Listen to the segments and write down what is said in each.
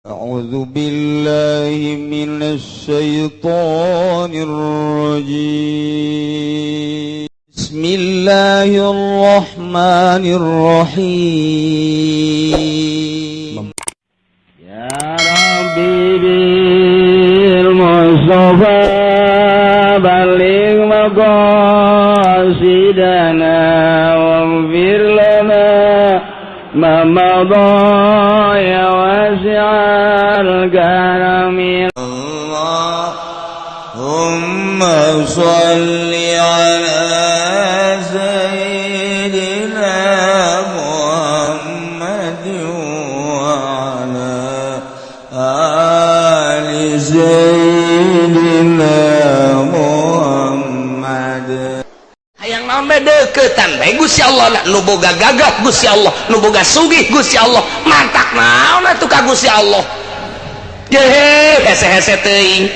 أعوذ بالله من الشيطان الرجيم. بسم الله الرحمن الرحيم. يا ربي بالمصطفى بلغ مقاصدنا واغفر لنا ما مضى يا واسع الكرم. اللهم صل على سيدنا محمد وعلى آل سيدنا محمد. Hayang naon bae deukeutan bae Gusti Allah lah. Nu boga gagah Gusti Allah, nu boga sugih Gusti Allah, mantak naon atuh ka Gusti Allah? Jehe, hese-hese teuing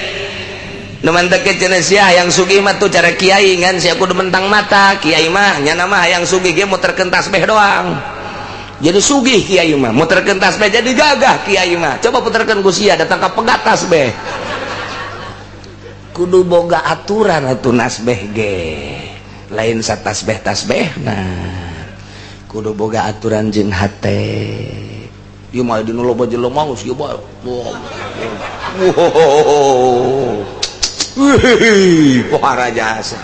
nu mantek cenah sia hayang sugih mah tuh cara kiai, ngan sia kudu mentang mata. Kiai mah nyana mah hayang sugih ge muterkeun tasbih doang jadi sugih. Kiai mah muterkeun tasbih jadi gagah. Kiai mah coba puterkeun ku sia, datang ka pegat tasbih. Kudu boga aturan atuh nasbeh ge, lain satasbeh tasbeh. Nah, kudu boga aturan jeung hate. Ieu mah dinu loba jelema geus ieu bae. Wow. Wih, pohara jasa.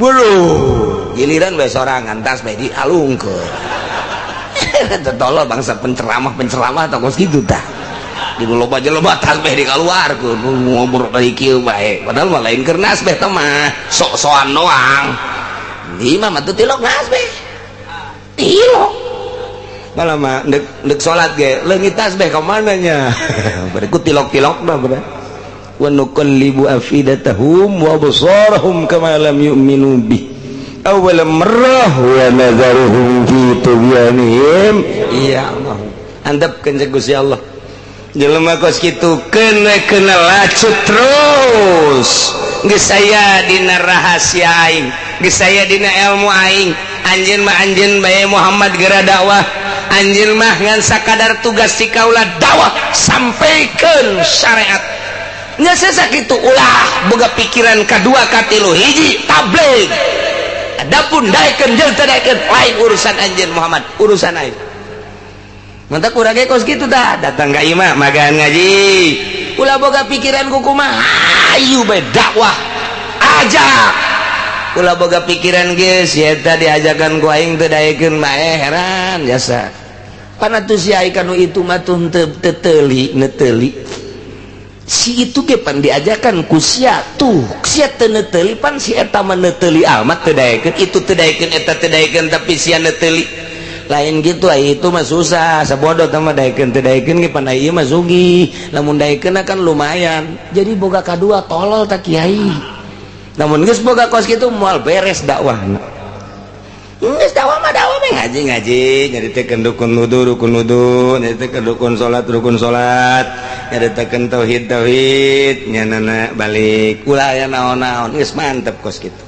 Waduh, giliran bae sorangan tasbeh dialungkeun. Tolol bangsa penceramah-penceramah tah kos kitu tah. Di loba jelema tasbeh dikaluarkeun, ngobrol dari kieu bae. Padahal mah lain keur nasbeh teh mah, sok-sokan doang. Di mah tuh tilok nasbeh. Tilok. Malah mah ndek ndek salat ge leungit tasbeh ka mana nya? Berikut tilok-tilok mah bener. Wa nuqallibu afidatahum wa absarahum kama lam yu'minu bih awwal marrah wa nadharuhum fi tughyanihim. Iya Allah, antepkeun cek Gusti Allah jelema kos kitu keun we kena lacut terus. Geus aya dina rahasia aing, geus aya dina ilmu aing. Anjeun mah anjeun bae Muhammad, geura dakwah. Anjeun mah ngan sakadar tugas si kaula dakwah, sampaikan syariat nya. Sakitu, ulah boga pikiran kadua katilu. Hiji tabligh, adapun daekeun jeung teu daekeun lain urusan anjeun Muhammad, urusan aing. Mantap, kurang kos kitu tah. Datang ka imah magan ngaji, ulah boga pikiran kumaha, hayu bae dakwah ajak. Ulah boga pikiran geus eta diajakan ku aing teu daekeun bae, heran jasa pan atuh si ai kanu itu mah tuh teu teuli neteuli. Si itu ge pan diajakan ku sia tuh, sia teu neteuli, pan si eta mah neteuli amat teu daekeun. Itu teu daekeun, eta teu daekeun, tapi sia neteuli. Lain gitu ai itu mah, susah sabodo mah. Daekeun teu daekeun ge pan ieu mah sugih, lamun daekeun kan lumayan. Jadi boga kadua tolol tak kiai. Namun geus boga kos kitu moal beres dakwahna. Geus dakwah mah dakwah mah, ngaji ngaji, nyaritakeun rukun wudu rukun wudu, nyaritakeun rukun salat rukun salat, nyaritakeun tauhid tauhid, nyanana balik ulah aya naon-naon, geus mantep kos kitu.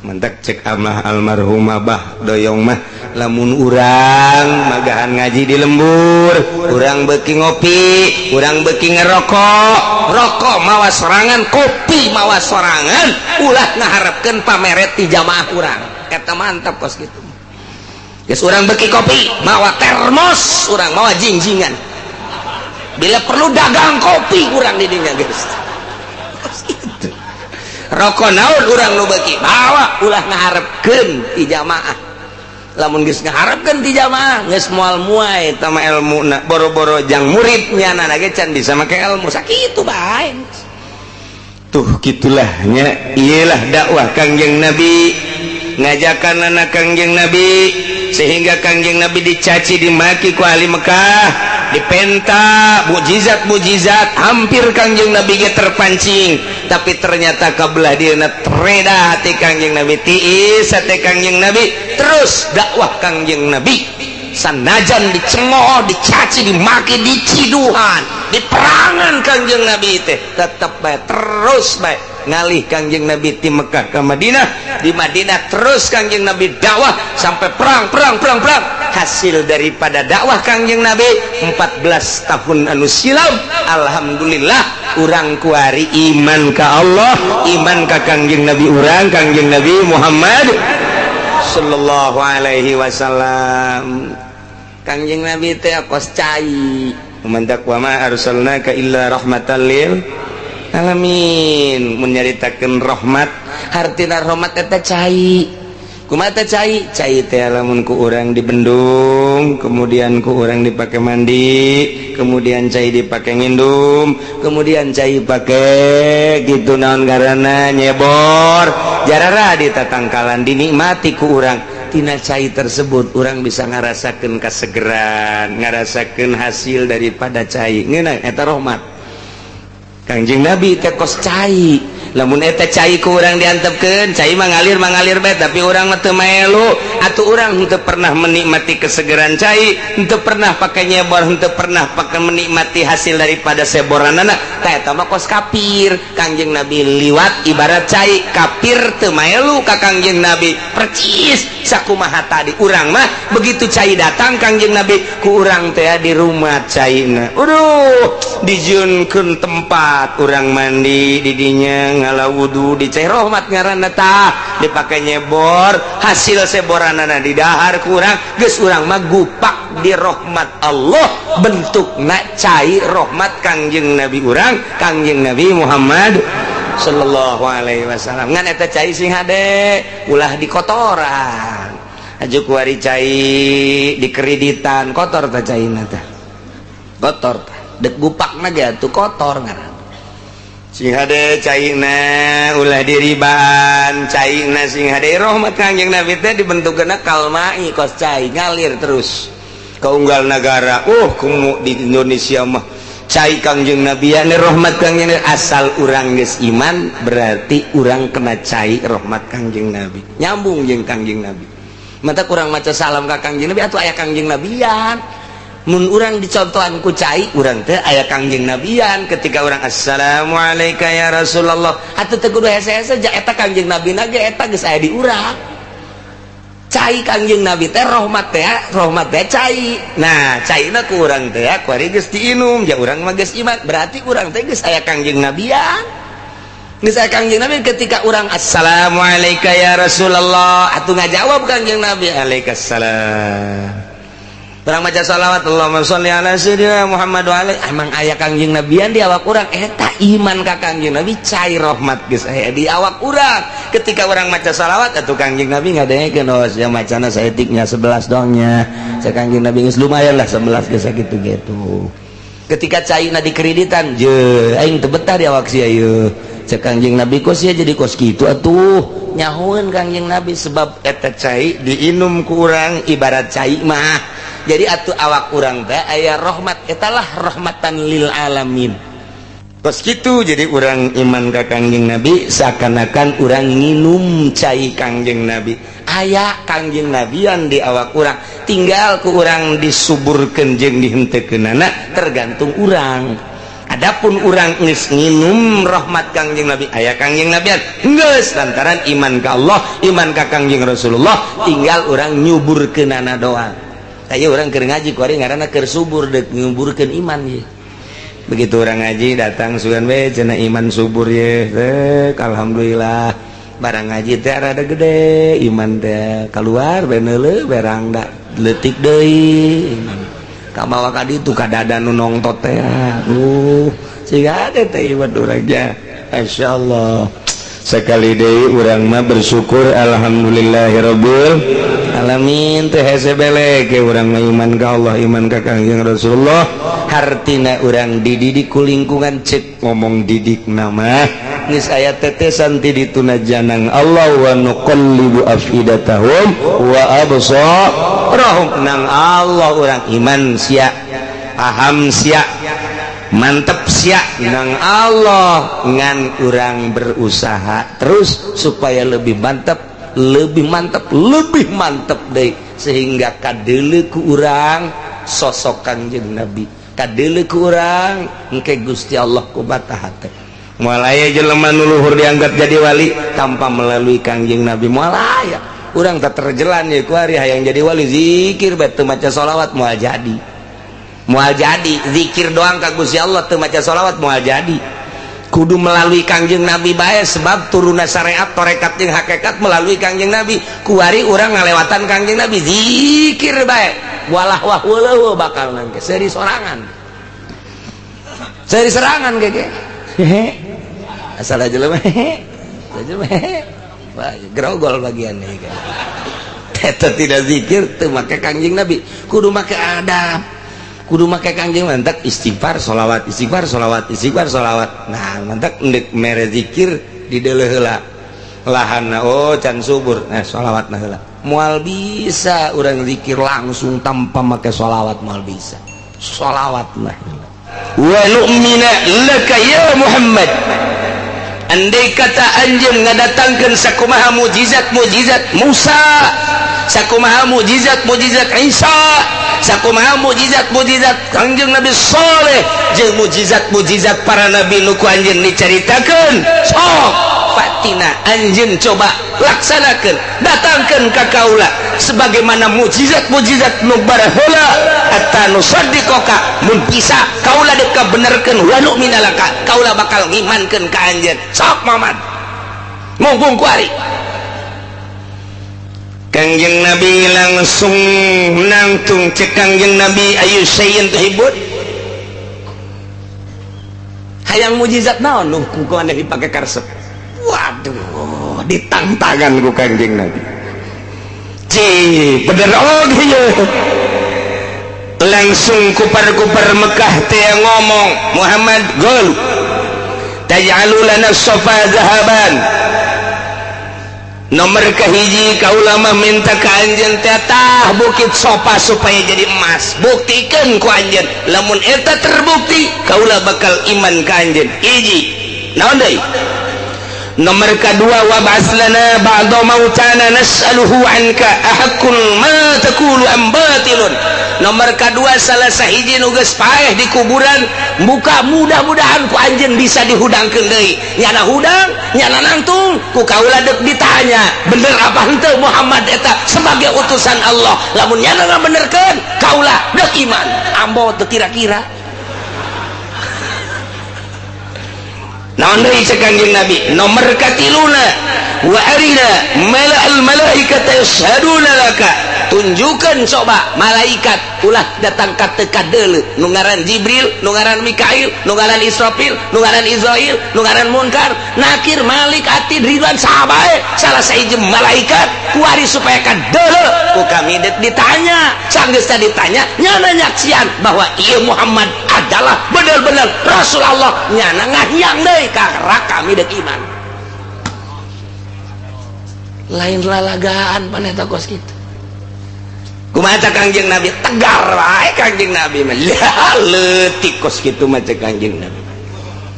Mantap cek amah almarhum Abah Doyong mah, lamun urang magahan ngaji di lembur, urang beki ngopi, urang beki ngerokok, rokok mawa sorangan, kopi mawa sorangan, ulah ngaharapkeun pameret ti jamaah urang. Eta mantap kos gitu. Geus urang beki kopi mawa termos, urang mawa jingjingan, bila perlu dagang kopi urang di dinya geus. Kos gitu. Rokok naon urang nu beki bawa, ulah ngaharepkeun ti jamaah. Lamun geus ngaharepkeun ti jamaah geus moal muai eta mah elmuna, boro-boro jang muridnya nana ge can bisa make ilmu. Sakitu bae tuh, gitulah nya. Iyalah dakwah Kangjeng Nabi, ngajakan anak Kangjeng Nabi, sehingga Kangjeng Nabi dicaci dimaki ku ahli Mekah, dipenta mukjizat mukjizat, hampir Kangjeng Nabi ge terpancing, tapi ternyata kabelah dia tereda hati Kangjeng Nabi, tiis hati Kangjeng Nabi, terus dakwah Kangjeng Nabi. Sanajan dicemooh, dicaci, dimaki, diciduhan, diperangan Kangjeng Nabi teh tetep bae, terus bae ngalih Kangjeng Nabi di Mekah ke Madinah, di Madinah terus Kangjeng Nabi dakwah sampai perang, perang, perang, perang. Hasil daripada dakwah Kangjeng Nabi 14 tahun anu silam, alhamdulillah urang kuari iman ka Allah, iman ka Kangjeng Nabi urang, Kangjeng Nabi Muhammad sallallahu alaihi wasallam. Kangjeng Nabi teh kos cai, mantak wa ma arsalnaka illa rahmatan lil alamin. Mun nyaritakeun rahmat, hartina rahmat eta cai. Kumaha teh cai? Cai teh lamun ku urang dibendung, kemudian ku urang dipake mandi, kemudian cai dipake ngindum, kemudian cai pake gitu naon ngaranna nyebor, jarara di tatangkalan dinikmati ku urang. Tina cai tersebut urang bisa ngarasakeun kasegeran, ngarasakeun hasil daripada cai. Ngeunah eta rahmat. Kangjeng Nabi teh kos cai. Lamun eta cai ku urang diantepkeun, cai mah ngalir mangalir bae, tapi urang mah teu maelu, atuh urang henteu pernah menikmati kesegeran cai, henteu pernah pake nyebor, henteu pernah pake menikmati hasil daripada seboranana. Tah eta mah kos kafir. Kangjeng Nabi liwat ibarat cai, kafir teu maelu ka Kangjeng Nabi. Percis sakumaha tadi urang mah begitu cai datang Kangjeng Nabi ku urang teh di rumah caina. Aduh, dijieunkeun tempat urang mandi di dinya, ngala wudu di cai rahmat ngaranna tah, dipake nyebor, hasil seboranana didahar ku urang, geus urang mah gupak di rahmat Allah, bentukna cai rahmat Kangjeng Nabi urang, Kangjeng Nabi Muhammad sallallahu alaihi wasallam. Ngan eta cai sing hade ulah dikotoran. Aju kuari cai dikreditan kotor tah caina teh. Kotor tah. Dek gupakna ge atuh kotor ngaran. Sing hade caina ulah diribaan, caina sing hade rahmat Kangjeng Nabi teh dibentukna kalmai kos cai ngalir terus. Kaunggal nagara, kumu di Indonesia mah cai Kangjeng Nabi ya rahmat Kangjeng Nabi. Asal urang geus iman berarti urang kena cai rahmat Kangjeng Nabi, nyambung jeung Kangjeng Nabi. Mata kurang maca salam ka Kangjeng Nabi atuh aya Kangjeng Nabian. Mun urang dicontohan ku cai, urang teh aya Kangjeng Nabian. Ketika urang assalamualaikum ya Rasulullah, atuh teu kudu hese-hese ja eta Kangjeng Nabi na ge eta geus aya di urang. Cai Kangjeng Nabi teh rahmat teh cai. Nah, caina ku urang teh kuari geus diinum, ja urang mah geus iman, berarti urang teh geus aya Kangjeng Nabian. Geus aya Kangjeng Nabi ketika urang assalamualaikum ya Rasulullah, atuh ngajawab Kangjeng Nabi alaikassalam. Urang maca salawat Allahumma sholli ala sayyidina Muhammad wa alaihi, emang aya Kangjeng Nabian di awak urang, eta iman ka Kangjeng Nabi cai rahmat geus aya di awak urang. Ketika urang maca salawat atuh Kangjeng Nabi ngadengekeun, oh sia macana saeutiknya 11 dongnya. Cek Kangjeng Nabi geus lumayan lah 11 geus sakitu gitu. Ketika caina dikreditan, je aing teu betah di awak sia ieu. Cek Kangjeng Nabi kos sia jadi kos kitu atuh. Nyahoeun Kangjeng Nabi sebab eta cai diinum ku urang ibarat cai mah. Jadi atuh awak urang teh aya rahmat, etalah rahmatan lil alamin. Kos kitu jadi urang iman ka Kangjeng Nabi seakan-akan urang nginum cai Kangjeng Nabi. Aya Kangjeng Nabian di awak urang, tinggal ku urang disuburkeun jeung dihenteukeunana tergantung urang. Adapun urang geus nginum rahmat Kangjeng Nabi, aya Kangjeng Nabian geus lantaran iman ka Allah, iman ka Kangjeng Rasulullah, tinggal urang nyuburkeunana doang. Aya urang keur ngaji kuari ngaranna keur subur deuk nyuburkeun iman ye. Begitu urang ngaji datang sugan we cenah iman subur ye. Rek alhamdulillah barang ngaji teh rada gede iman teh keluar beneuleuh berang da leutik deui iman. Kamawa ka ditu ka dada nu nongtot teh. Siga ada teh iman urang nya. Masyaallah. Sekali deui urang mah bersyukur alhamdulillahirabbil alamin teh hese belek urang mah iman ka Allah, iman ka Kangjeng Rasulullah. Hartina urang dididik ku lingkungan, cek ngomong didik nama geus aya tetesan ti dituna janang Allah wa nuqallibu afidatahum wa absarahum. Nang Allah urang iman sia, paham sia, mantep sia nang Allah, ngan urang berusaha terus supaya lebih mantep. lebih mantep, lebih mantep deui sehingga kadeuleu ku urang sosok Kangjeng Nabi, kadeuleu ku urang engke Gusti Allah ku mata hate. Moal aya jelema nu luhur dianggap jadi wali tanpa melalui Kangjeng Nabi, moal aya. Urang teh terjelan ye ku ari hayang jadi wali zikir bae teu maca sholawat moal jadi. Moal jadi zikir doang ka Gusti Allah teu maca sholawat moal jadi. Kudu melalui Kangjeng Nabi bae sebab turunna syariat tarekat jeung hakikat melalui Kangjeng Nabi. Kuari urang ngalewatan Kangjeng Nabi zikir bae walah wah weuleuh bakal nangke seuri sorangan. Seuri serangan gege. Hehe. Asal aja jelema hehe. Jelema hehe. Wah, grogol bagian nih kan. Eta tidak zikir teu make Kangjeng Nabi, kudu make adab. Kudu make Kangjeng mantak istighfar sholawat, istighfar sholawat, istighfar sholawat. Nah, mantak endek mere zikir di deuleuh heula. Lahanna oh can subur, nah sholawatna heula. Moal bisa urang zikir langsung tanpa make sholawat, moal bisa. Sholawatna heula. Wa nu'mina laka ya Muhammad. Andai kata anjeun ngadatangkeun sakumaha mujizat-mujizat Musa, sakumaha mujizat-mujizat Isa, sakumaha mujizat-mujizat Kangjeng Nabi Saleh, jeung mujizat-mujizat para nabi nu ku anjeun dicaritakeun, sok fatina anjeun coba laksanakeun, datangkeun ka kaula sebagaimana mujizat-mujizat nu baraheula hatta nusaddiqoka, mun bisa kaula dek kabenerkeun wa nu'mina laka, kaula bakal ngimankeun ka anjeun. Sok Muhammad mumpung kuari Kangjeng Nabi langsung nangtung cek Kangjeng Nabi ayu sayin tuhibun hayang mujizat naon nu ku maneh dipake karesep. Waduh, ditantangan ku Kangjeng Nabi. Ci, bener oge ye. Langsung kupar-kupar Mekah teh ngomong, Muhammad gol. Taj'alu lana safa zahaban. Nomor kahiji kaula mah minta ka anjeun teh tah bukit Sofa supaya jadi emas. Buktikeun ku anjeun. Lamun eta terbukti, kaula bakal iman ka anjeun. Hiji. Naon deui? Nomor kedua wa ba'ats lana ba'da mautana nas'aluhu anka ahaqqun ma taqulu am batilun. Nomor kedua salah sahiji nu geus paeh di kuburan muka mudah-mudahan ku anjeun bisa dihudangkeun deui. Nyana hudang, nyana nangtung ku kaula deuk ditanya, bener apa henteu Muhammad eta sebagai utusan Allah. Lamun nyana ngabenerkeun, kaula deuk iman. Ambo teu kira-kira. Naon deui cek Kangjeng Nabi? Nomor katiluna wa arina mala'al malaikata yashhaduna laka. Tunjukkan coba malaikat ulah datang ka teu kadeuleu nu ngaran Jibril, nu ngaran Mikail, nu ngaran Israfil, nu ngaran Izrail, nu ngaran Munkar, Nakir, Malik, Atid, Ridwan, sahabae salah sahiji malaikat kuari supaya kadeuleu ku kami deuk ditanya. Sanggeus ditanya nyana nyaksian bahwa ieu Muhammad adalah bener-bener Rasul Allah, nyana ngahyang deui karena kami deuk iman. Lain lalagaan paneta kos kitu. Kumaha Kangjeng Nabi tegar wae Kangjeng Nabi mah. Lah leutik kos kitu mah cek Kangjeng Nabi.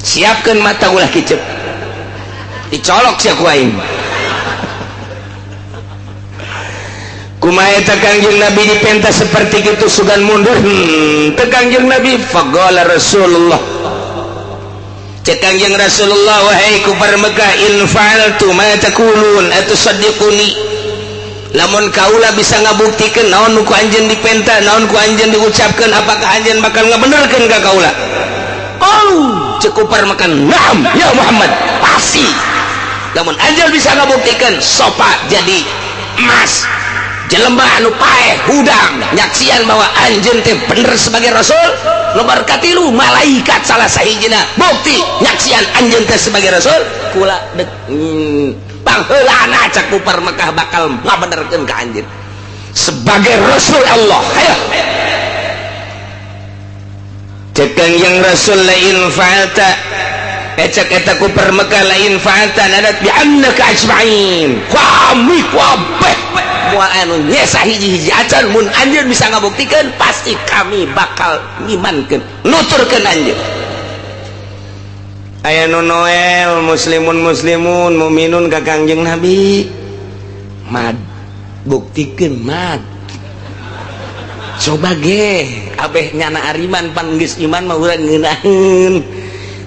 Siapkeun mata ulah kicep. Dicolok sia ku aing. Kumaha eta Kangjeng Nabi dipenta seperti kitu sugan mundur. Teu Kangjeng Nabi faqala Rasulullah. Cek Kangjeng Rasulullah wahai kufar Mekah in fa'altu ma taqulun atusaddiquni. Lamun kaula bisa ngabuktikeun naon nu ku anjeun dipenta, naon ku anjeun diucapkeun, apakah anjeun bakal ngabenerkeun ka kaula? Oh, cek kufar Mekah, na'am ya Muhammad, pasti. Lamun anjeun bisa ngabuktikeun sofa jadi emas, jelema anu paeh hudang nyaksian bahwa anjeun teh bener sebagai rasul. Nomor katilu malaikat salah sahijina bukti nyaksian anjeun teh sebagai rasul. Kula dek pangheulana cak kufar Mekah bakal ngabenerkeun ka anjeun sebagai rasul Allah. Hayo cek Kangjeng Rasul lain fa'alta cek eta kufar Mekah lain fa'alta nadat bi annaka ajma'in. Kami kabeh moal anu nyesa hiji-hiji acan mun anjeun bisa ngabuktikeun pasti kami bakal ngimankeun nuturkeun anjeun. Aya nu Noel muslimun muslimun muminun ka Kangjeng Nabi. Mad, buktikeun, Mad. Coba ge abeh nyana ariman, pan geus iman mah urang ngeunaheun,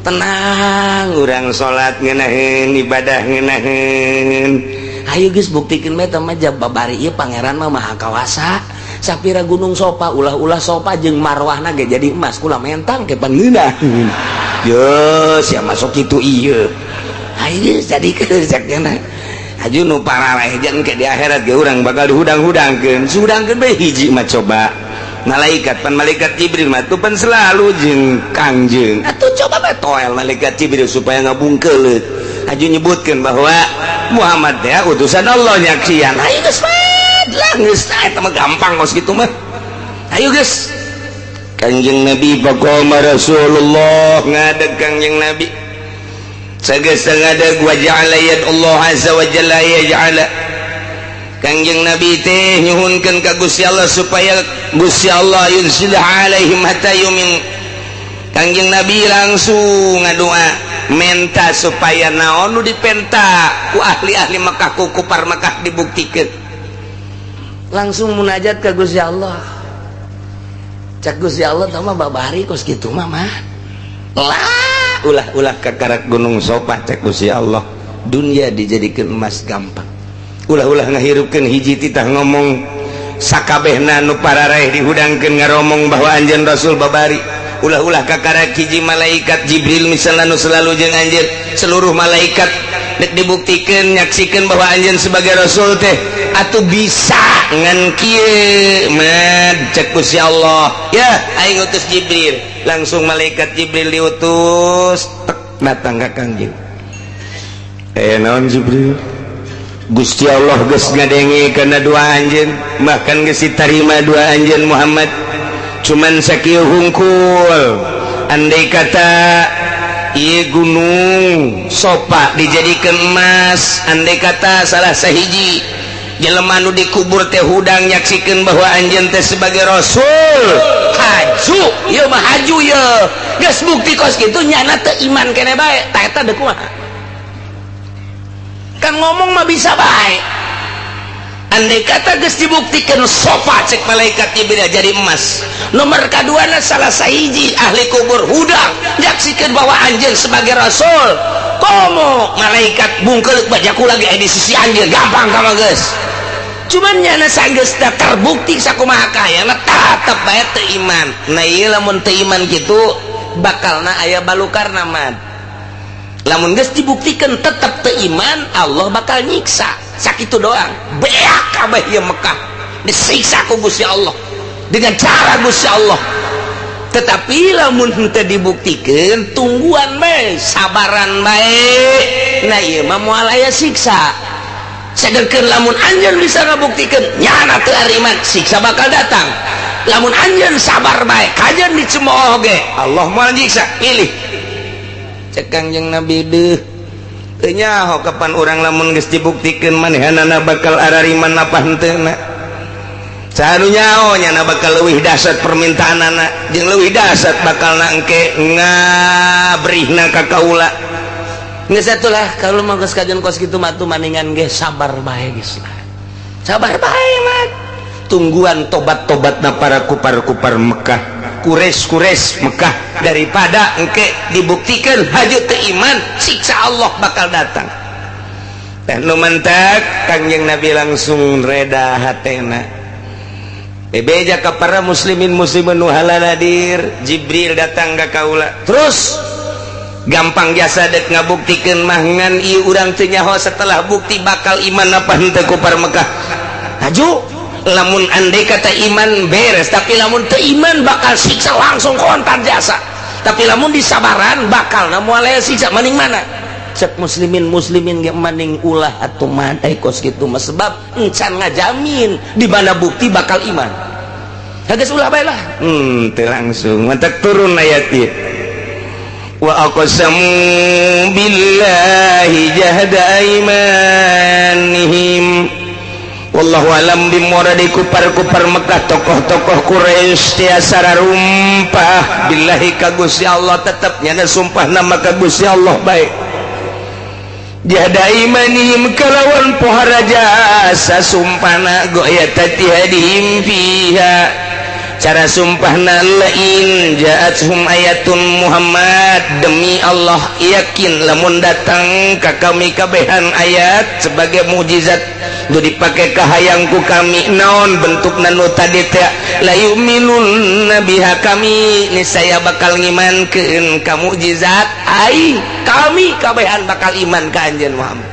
tenang, urang salat ngeunaheun, ibadah ngeunaheun. Ayo geus, buktikeun bae teh mah. Babari ieu Pangeran mah Maha Kawasa. Sapira gunung Sopa, ulah-ulah Sopa jeung Marwahna ge jadi emas, kula mentang ke pan ngeunaheun. Yo sia masuk kitu ieu. Ayo jadi cek aju nu pararaeh ke di akhirat ge urang bakal dihudang-hudangkeun, sudangkeun bae hiji mah. Coba malaikat, pan malaikat Jibril mah tuh pan selalu jeung Kangjeng atuh. Coba bae toel malaikat Jibril supaya ngabungkeuleut, aju nyebutkeun bahwa Muhammad ya utusan Allah, nyaksian. Ayo geus lah, geus eta mah gampang kos kitu mah. Ayo geus, Kangjeng Nabi, faqama Rasulullah, ngadeg Kangjeng Nabi. Sageus ngadeg, wa ja'ala Allah azza wa jalla yaj'ala. Kangjeng Nabi teh nyuhunkeun ka Gusti Allah supaya Gusti Allah yunzil alaihim hatta yumin. Kangjeng Nabi langsung ngadoa, menta supaya naon nu dipenta ku ahli-ahli Mekah, ku kupar Mekah dibuktikan. Langsung munajat ke Gusti Allah. Cak Gusti Allah, tama babari kos kitu mah mah lah, ulah-ulah kakarak gunung Sopa. Cek Gusti Allah, dunia dijadikan emas gampang, ulah-ulah ngahirupkeun hiji titah ngomong, sakabehna nu pararaeh dihudangkeun ngaromong bahwa anjeun Rasul babari. Ulah-ulah kakarak hiji malaikat Jibril misalnya nu selalu jeung anjeun, seluruh malaikat dek dibuktikan, nyaksikan bahwa anjeun sebagai rasul teh atuh bisa ngan kieu, Mad. Cek Gusti Allah, ya aing utus Jibril. Langsung malaikat Jibril diutus, tek, datang ka Kangjeng. Eh, naon, Jibril? Gusti Allah geus ngadenge kana doa anjeun, bahkan geus ditarima doa anjeun, Muhammad. Cuman sakieu hungkul, andai kata ieu gunung Sopa dijadikan emas, andai kata salah sahiji jelema nu dikubur teh hudang nyaksikeun bahwa anjeun teh sebagai rasul, haju ieu mah, haju ieu. Geus bukti kos kitu, nyana teu iman kene bae. Tah, eta deuk kumaha? Kan ngomong mah bisa bae. Andai kata geus dibuktikan Sofa, cek malaikat Jibril, jadi emas, nomor kaduana salah sahiji ahli kubur hudang nyaksikan bahwa anjeun sebagai rasul, komo malaikat bungkeuleuh bajaku lagi di sisi anjeun, gampang kama geus. Cuman nyana sanggeus terbukti sakumaha kayana tetep bae teu iman. Nah, ieu lamun teu iman kitu bakalna aya balukarna, Mad. Lamun geus dibuktikan tetep teu iman, Allah bakal nyiksa sakitu doang, beak kabeh ieu Mekah disiksa ku Gusti Allah dengan cara Gusti Allah. Tetapi lamun henteu dibuktikan, tungguan bae, sabaran bae. Nah, ieu mah moal aya siksa. Sedangkan lamun anjeun bisa ngabuktikan nyana teu ariman, siksa bakal datang. Lamun anjeun sabar bae, kajeun dicemooh ge Allah moal nyiksa. Pilih, cek Kangjeng Nabi. Deuh, teu nyaho kapan urang lamun geus dibuktikan manehanana bakal arariman apa henteu na. Saha nu nyaho nyana bakal leuwih dahsyat permintaanana jeung leuwih dahsyat bakal na engke ngabrihna ka kaula. Geus atulah, kalau mah geus kajian kos kitu mah tuh maningan ge sabar bae geus lah. Sabar bae mah. Tungguan tobat-tobatna para kupar-kupar Mekah, Quraisy-Quraisy Mekah, daripada engke dibuktikan haju teu iman, siksa Allah bakal datang. Teh nu mantak Kangjeng Nabi langsung reda hatena. Bebeja ka para muslimin muslimin nu haladir, Jibril datang ka kaula. Terus gampang jasa dek ngabuktikeun mah, ngan ieu urang teu nyaho setelah bukti bakal iman apa henteu kupar Mekah. Haju lamun andai kata iman beres, tapi lamun teu iman bakal siksa langsung kontan jasa. Tapi lamun disabaran bakal na moal aya siksa. Maning mana? Cek muslimin muslimin ge maning ulah atuh mah kos kitu mah, sebab encan ngajamin di mana bukti bakal iman. Geus, ulah bae lah. Teu langsung mantak turun ayat ieu, wa aqsamu billahi jahda aimanihim wallahu alam bimuradi. Kupar-kupar Mekah, tokoh-tokoh Quraisy tiasa rumpah billahi ka Gusti Allah, tetep nyana sumpah nama ka Gusti Allah baik. Jada imanihim kalawan pohara jasa sumpahna goyata tihadihim fiha cara sumpahna lain ja'athum ayatun Muhammad demi Allah yakin lamun datang ka kami kabehan ayat sebagai mukjizat nu dipake kahayangku kami naon bentukna nu tadi teh la yu'minun biha kami niscaya bakal ngimankeun ka mukjizat aing kami kabehan bakal iman ka anjeun Muhammad.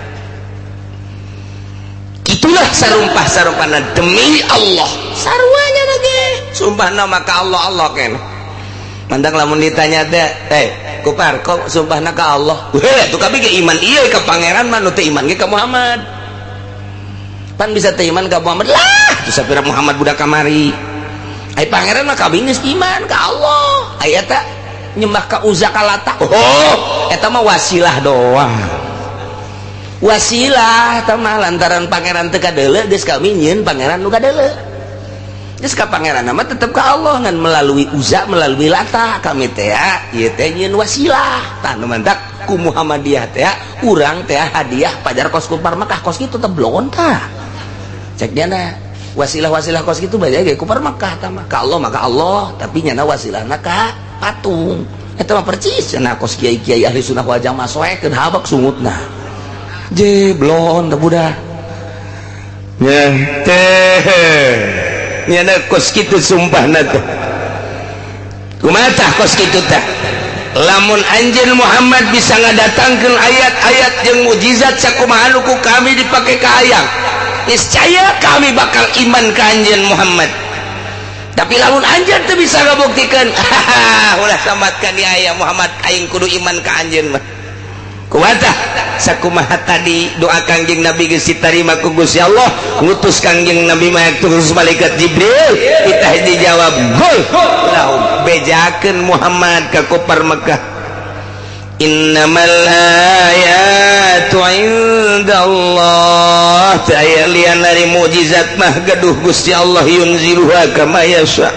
Itulah sarumpah-sarumpahna demi Allah saruanya lagi sumpahna maka Allah Allah kan mandang lamun ditanya teh kupar kok sumpahna ka Allah weh tuh kami ge iman ieu ka pangeran mah nu teu iman ge ka Muhammad pan bisa teu iman ka Muhammad lah tuh sapira Muhammad budak kamari ai pangeran mah kami geus iman ka Allah aya ta nyembah ka Uzza ka Lata oh eta mah wasilah doang wasilah eta mah lantaran pangeran teu kadeuleu geus kami nyieun pangeran nu kadeuleu geus ka pangeran mah tetep ka Allah ngan melalui Uzza melalui Lata kami teh ieu teh nyieun wasilah tah nu mantak ku Muhammadiyah teh urang teh hadiah pajar kos kupar Mekah kos kitu teh blon tah cek nyana wasilah-wasilah kos kitu bae ge kupar Mekah tah mah ka Allah maka Allah tapi nyana wasilahna ka patung eta mah percis cenah kos kiai-kiai ahli sunnah wal jamaah soekeun habak sungutna je blon teh budak nya teh nyana kos kitu sumpahna teh kumaha tah kos kitu teh lamun anjeun Muhammad bisa ngadatangkeun ayat-ayat jeung mukjizat sakumaha nu ku kami dipake kahayang niscaya kami bakal iman ka anjeun Muhammad. Tapi lamun anjeun teu bisa ngabuktikeun ulah sambatkan di aya Muhammad aing kudu iman ka anjeun mah. Kumaha tah sakumaha tadi doa Kangjeng Nabi geus ditarima ku Gusti Allah ngutus Kangjeng Nabi mah terus malaikat Jibril kita dijawab gol lahum bejakeun Muhammad ka kupar Mekah innamal ayatu indallah teu aya lian dari mukjizat mah gaduh Gusti Allah yunziluha kama yasha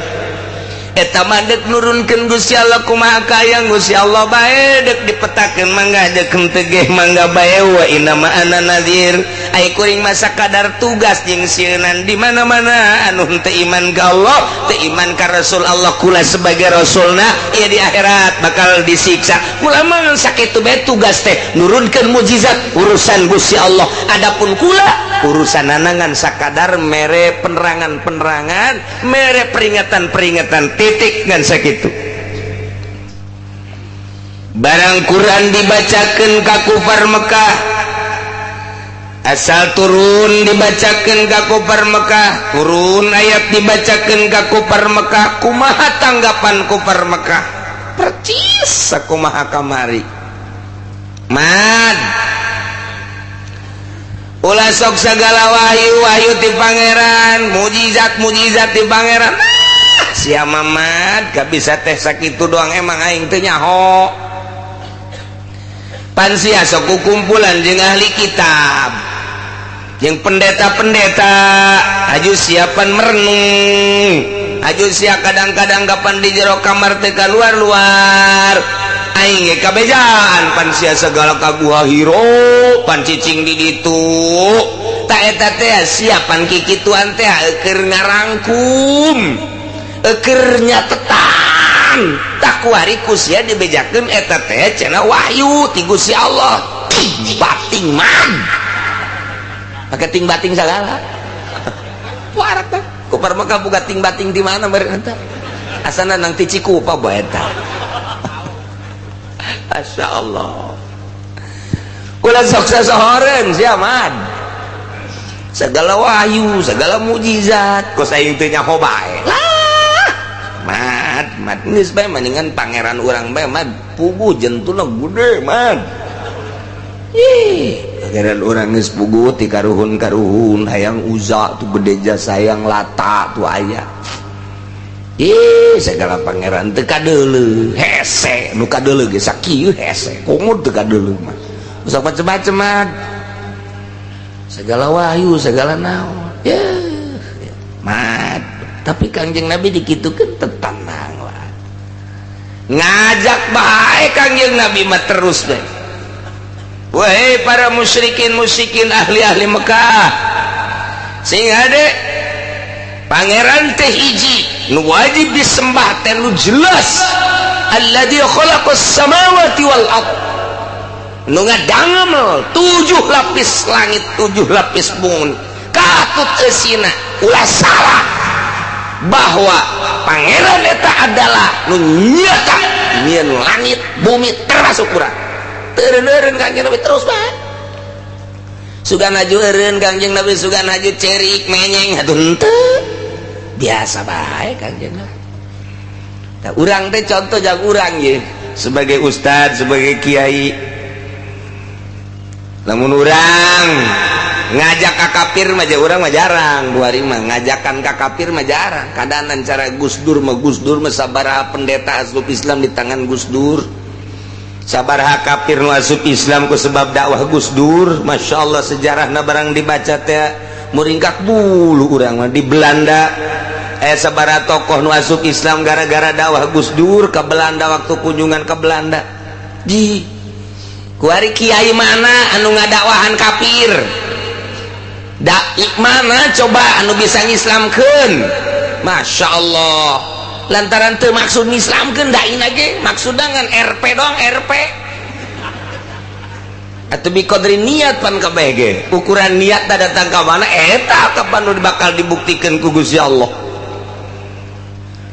eta mah deuk nurunkeun Gusti Allah kumaha kayang Gusti Allah bae deuk dipetakeun mangga deuk henteu ge mangga bae wa inna ma ana nadhir ai kuring mah sakadar tugas jeung sieunan di mana-mana anu henteu iman ka Allah teu iman ka Rasul Allah kula sebagai rasulna ieu di akhirat bakal disiksa kula mah sakitu bae tugas teh nurunkeun mukjizat urusan Gusti Allah adapun kula urusan ngan sakadar mere penerangan-penerangan mere peringatan-peringatan titik ngan sakitu barang Quran dibacakeun ka kufar Mekah asal turun dibacakeun ka kufar Mekah turun ayat dibacakeun ka kufar Mekah kumaha tanggapan kufar Mekah percis sakumaha kamari mad ulah sok segala wahyu-wahyu ti pangeran mujizat-mujizat ti pangeran ah, sia mamad gak bisa teh sakitu doang emang aing teu nyaho pan sia sok kukumpulan jeung ahli kitab jeung pendeta-pendeta aju siapan merenung aju sia kadang-kadang kapan di jero kamar teh keluar-luar aing ge kabejaan pan sia segala ka Gua Hiro pan cicing di ditu ta eta teh siapan kikituan teh keur ngarangkum keur nyatetan tak kuari ku sia dibejakeun eta teh cenah wahyu ti Gusti Allah bating man pake ting bating sagala warak teh kupar Mekah buka ting bating di mana beureun eta asana nang ti Cikupa bae eta. Masya Allah ulah sok sasohoreun sia mad segala wahyu segala mukjizat kos aing teu nyaho bae lah mad mad geus bae mendingan pangeran urang bae mad puguh jentuna gede mad ih pangeran urang geus puguh ti karuhun-karuhun hayang Uzza tuh gede jasa hayang Lata tuh aya. Ih, segala pangeran teu kadeuleu, hese, nu kadeuleu ge sakieu hese, komo teu kadeuleu mah. Sok macem-macem mah. Segala wahyu, segala naon. Yeuh, mad. Tapi Kangjeng Nabi dikitukeun tetanang lah. Ngajak bae Kangjeng Nabi mah terus deh. Wahai para musyrikin musyrikin ahli-ahli Mekah, sing hade pangeran teh hiji nu wajib disembah teh nu jelas, alladzi khalaqas samawati wal ard, nu ngadangmel 7 lapis langit 7 lapis bumi, katut eusina ulah salah bahwa pangeran eta adalah nu nyata nyieun langit bumi termasuk urang. Eureun-eureun Kangjeng Nabi terus bae. Sugan haju eureun Kangjeng Nabi, sugan haju cerik menyeng atuh henteu. Biasa bae Kangjeng Nabi. Tah urang teh contoh jang urang ye sebagai ustad, sebagai kiai. Lamun urang ngajak ka kafir mah urang mah jarang, dua hari mah ngajakan ka kafir mah jarang. Kadanan cara Gus Dur mah, Gus Dur mah sabaraha pendeta asup Islam di tangan Gus Dur. Sabaraha kafir nu asup Islam ku sebab dakwah Gus Dur. Masya Allah sejarahna barang dibaca teh muringkak bulu urang mah. Di Belanda sabaraha tokoh nu asup Islam gara-gara dakwah Gus Dur ke Belanda waktu kunjungan ke Belanda. Di kuari kiai mana anu ngadakwahan kafir? Dai mana coba anu bisa ngislamkeun? Masya Allah. Lantaran teu maksud ngislamkeun dai ge maksudna ngan RP doang, RP. Atuh bi qadri niat pan kabeh ge. Ukuran niat datang ka mana eta kapan nu bakal dibuktikeun ku Gusti Allah.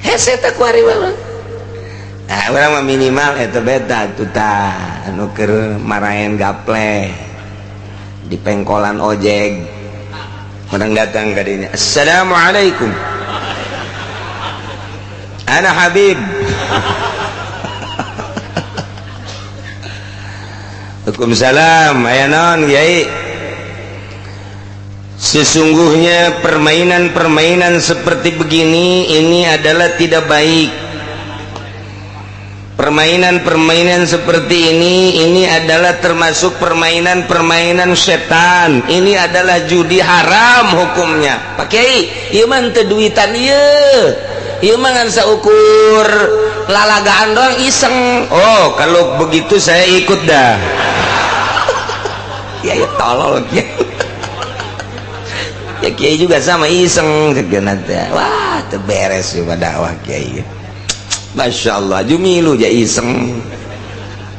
Hese teh kuari mah. Nah, urang mah minimal eta beta atuh tah anu keur maraen gaple di pengkolan ojek. Orang datang ka dinya. Assalamualaikum. Ana Habib. Waalaikumsalam. Aya naon Kiai? Sesungguhnya permainan-permainan seperti begini ini adalah tidak baik. Permainan-permainan seperti ini adalah termasuk permainan-permainan setan. Ini adalah judi haram hukumnya. Pak Kiai, ieu mah teu duitan ieu. Ieu mah ngan saukur lalagaan doang iseng. Oh, kalau begitu saya ikut dah. Ya ya tolol kiai. Ya kiai juga sama iseng ceuk teh. Wah, teu beres ieu mah dakwah kiai. Masya Allah, jumilu ja iseng.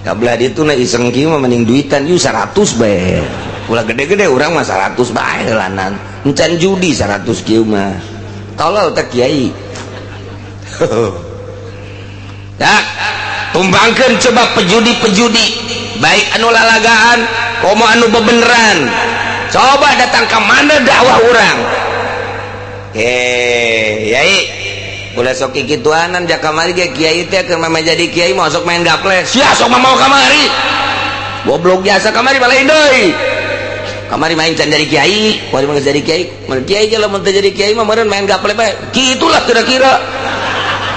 Kabelah ditu na iseng kieu mah mending duitan ieu 100 bae. Ulah gede-gede urang mah 100 bae lanan. Encan judi 100 kieu mah. Tolol teh kiai. Ya, tumbangkeun coba pejudi-pejudi, baik anu lalagaan, komo anu bebeneran. Coba datang ke mana dakwah urang. Yai. Ulah sok kikituanan jak kamari ge kiai teh keur mah jadi kiai mau sok main gaple. Sia sok mah mau kamari. Goblok biasa kamari balain deui. Kamari main can jadi kiai, kuari mah jadi kiai. Mun kiai ge lamun teu jadi kiai mah meureun main gaple bae. Kitulah kira-kira.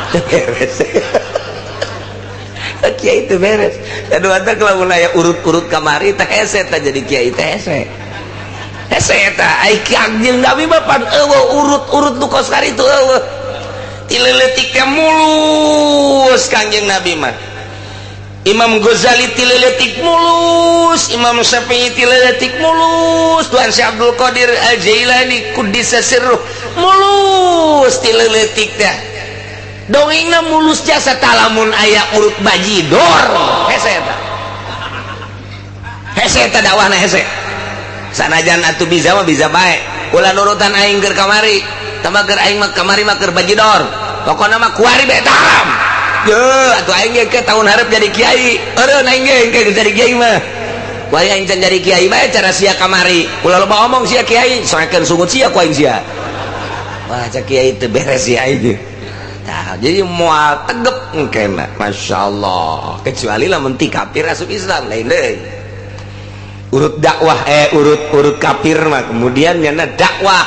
Beres. Kiai teu beres. Aduh atuh lamun aya urut-urut kamari teh hese teh jadi kiai teh hese. Hese eta ai Kangjeng Nabi mah pan eueuh urut-urut nu kos karitu eueuh. Tileletik mulus Kangjeng Nabi mah. Imam Ghazali tileletik mulus, Imam Syafi'i tileletik mulus, Tuhan Syekh Abdul Qadir Al-Jailani kuddisa sirruh mulus tileletik teh. Dongengna mulus jasa talamun aya urut bajidor. Hese eta. Hese eta dakwahna hese. Sanajan atuh bisa mah bisa bae. Ulah nurutan aing keur kamari. Tambah keur aing mah kamari mah keur bajidor. Pokona mah kuari bae haram. Ye, atuh aing ge ke tahun hareup jadi kiai. Eureun aing ge ke jadi kiai mah. Kuari aing can jadi kiai bae cara sia kamari. Ulah loba omong sia kiai, soekeun sungut sia ku aing sia. Wah, cak kiai teu beres sia aing. Tah, jadi moal tegep engkena. Masya Allah. Kecuali lamun ti kafir asup Islam lain deui. Urut dakwah urut kafir mah kemudian nyana dakwah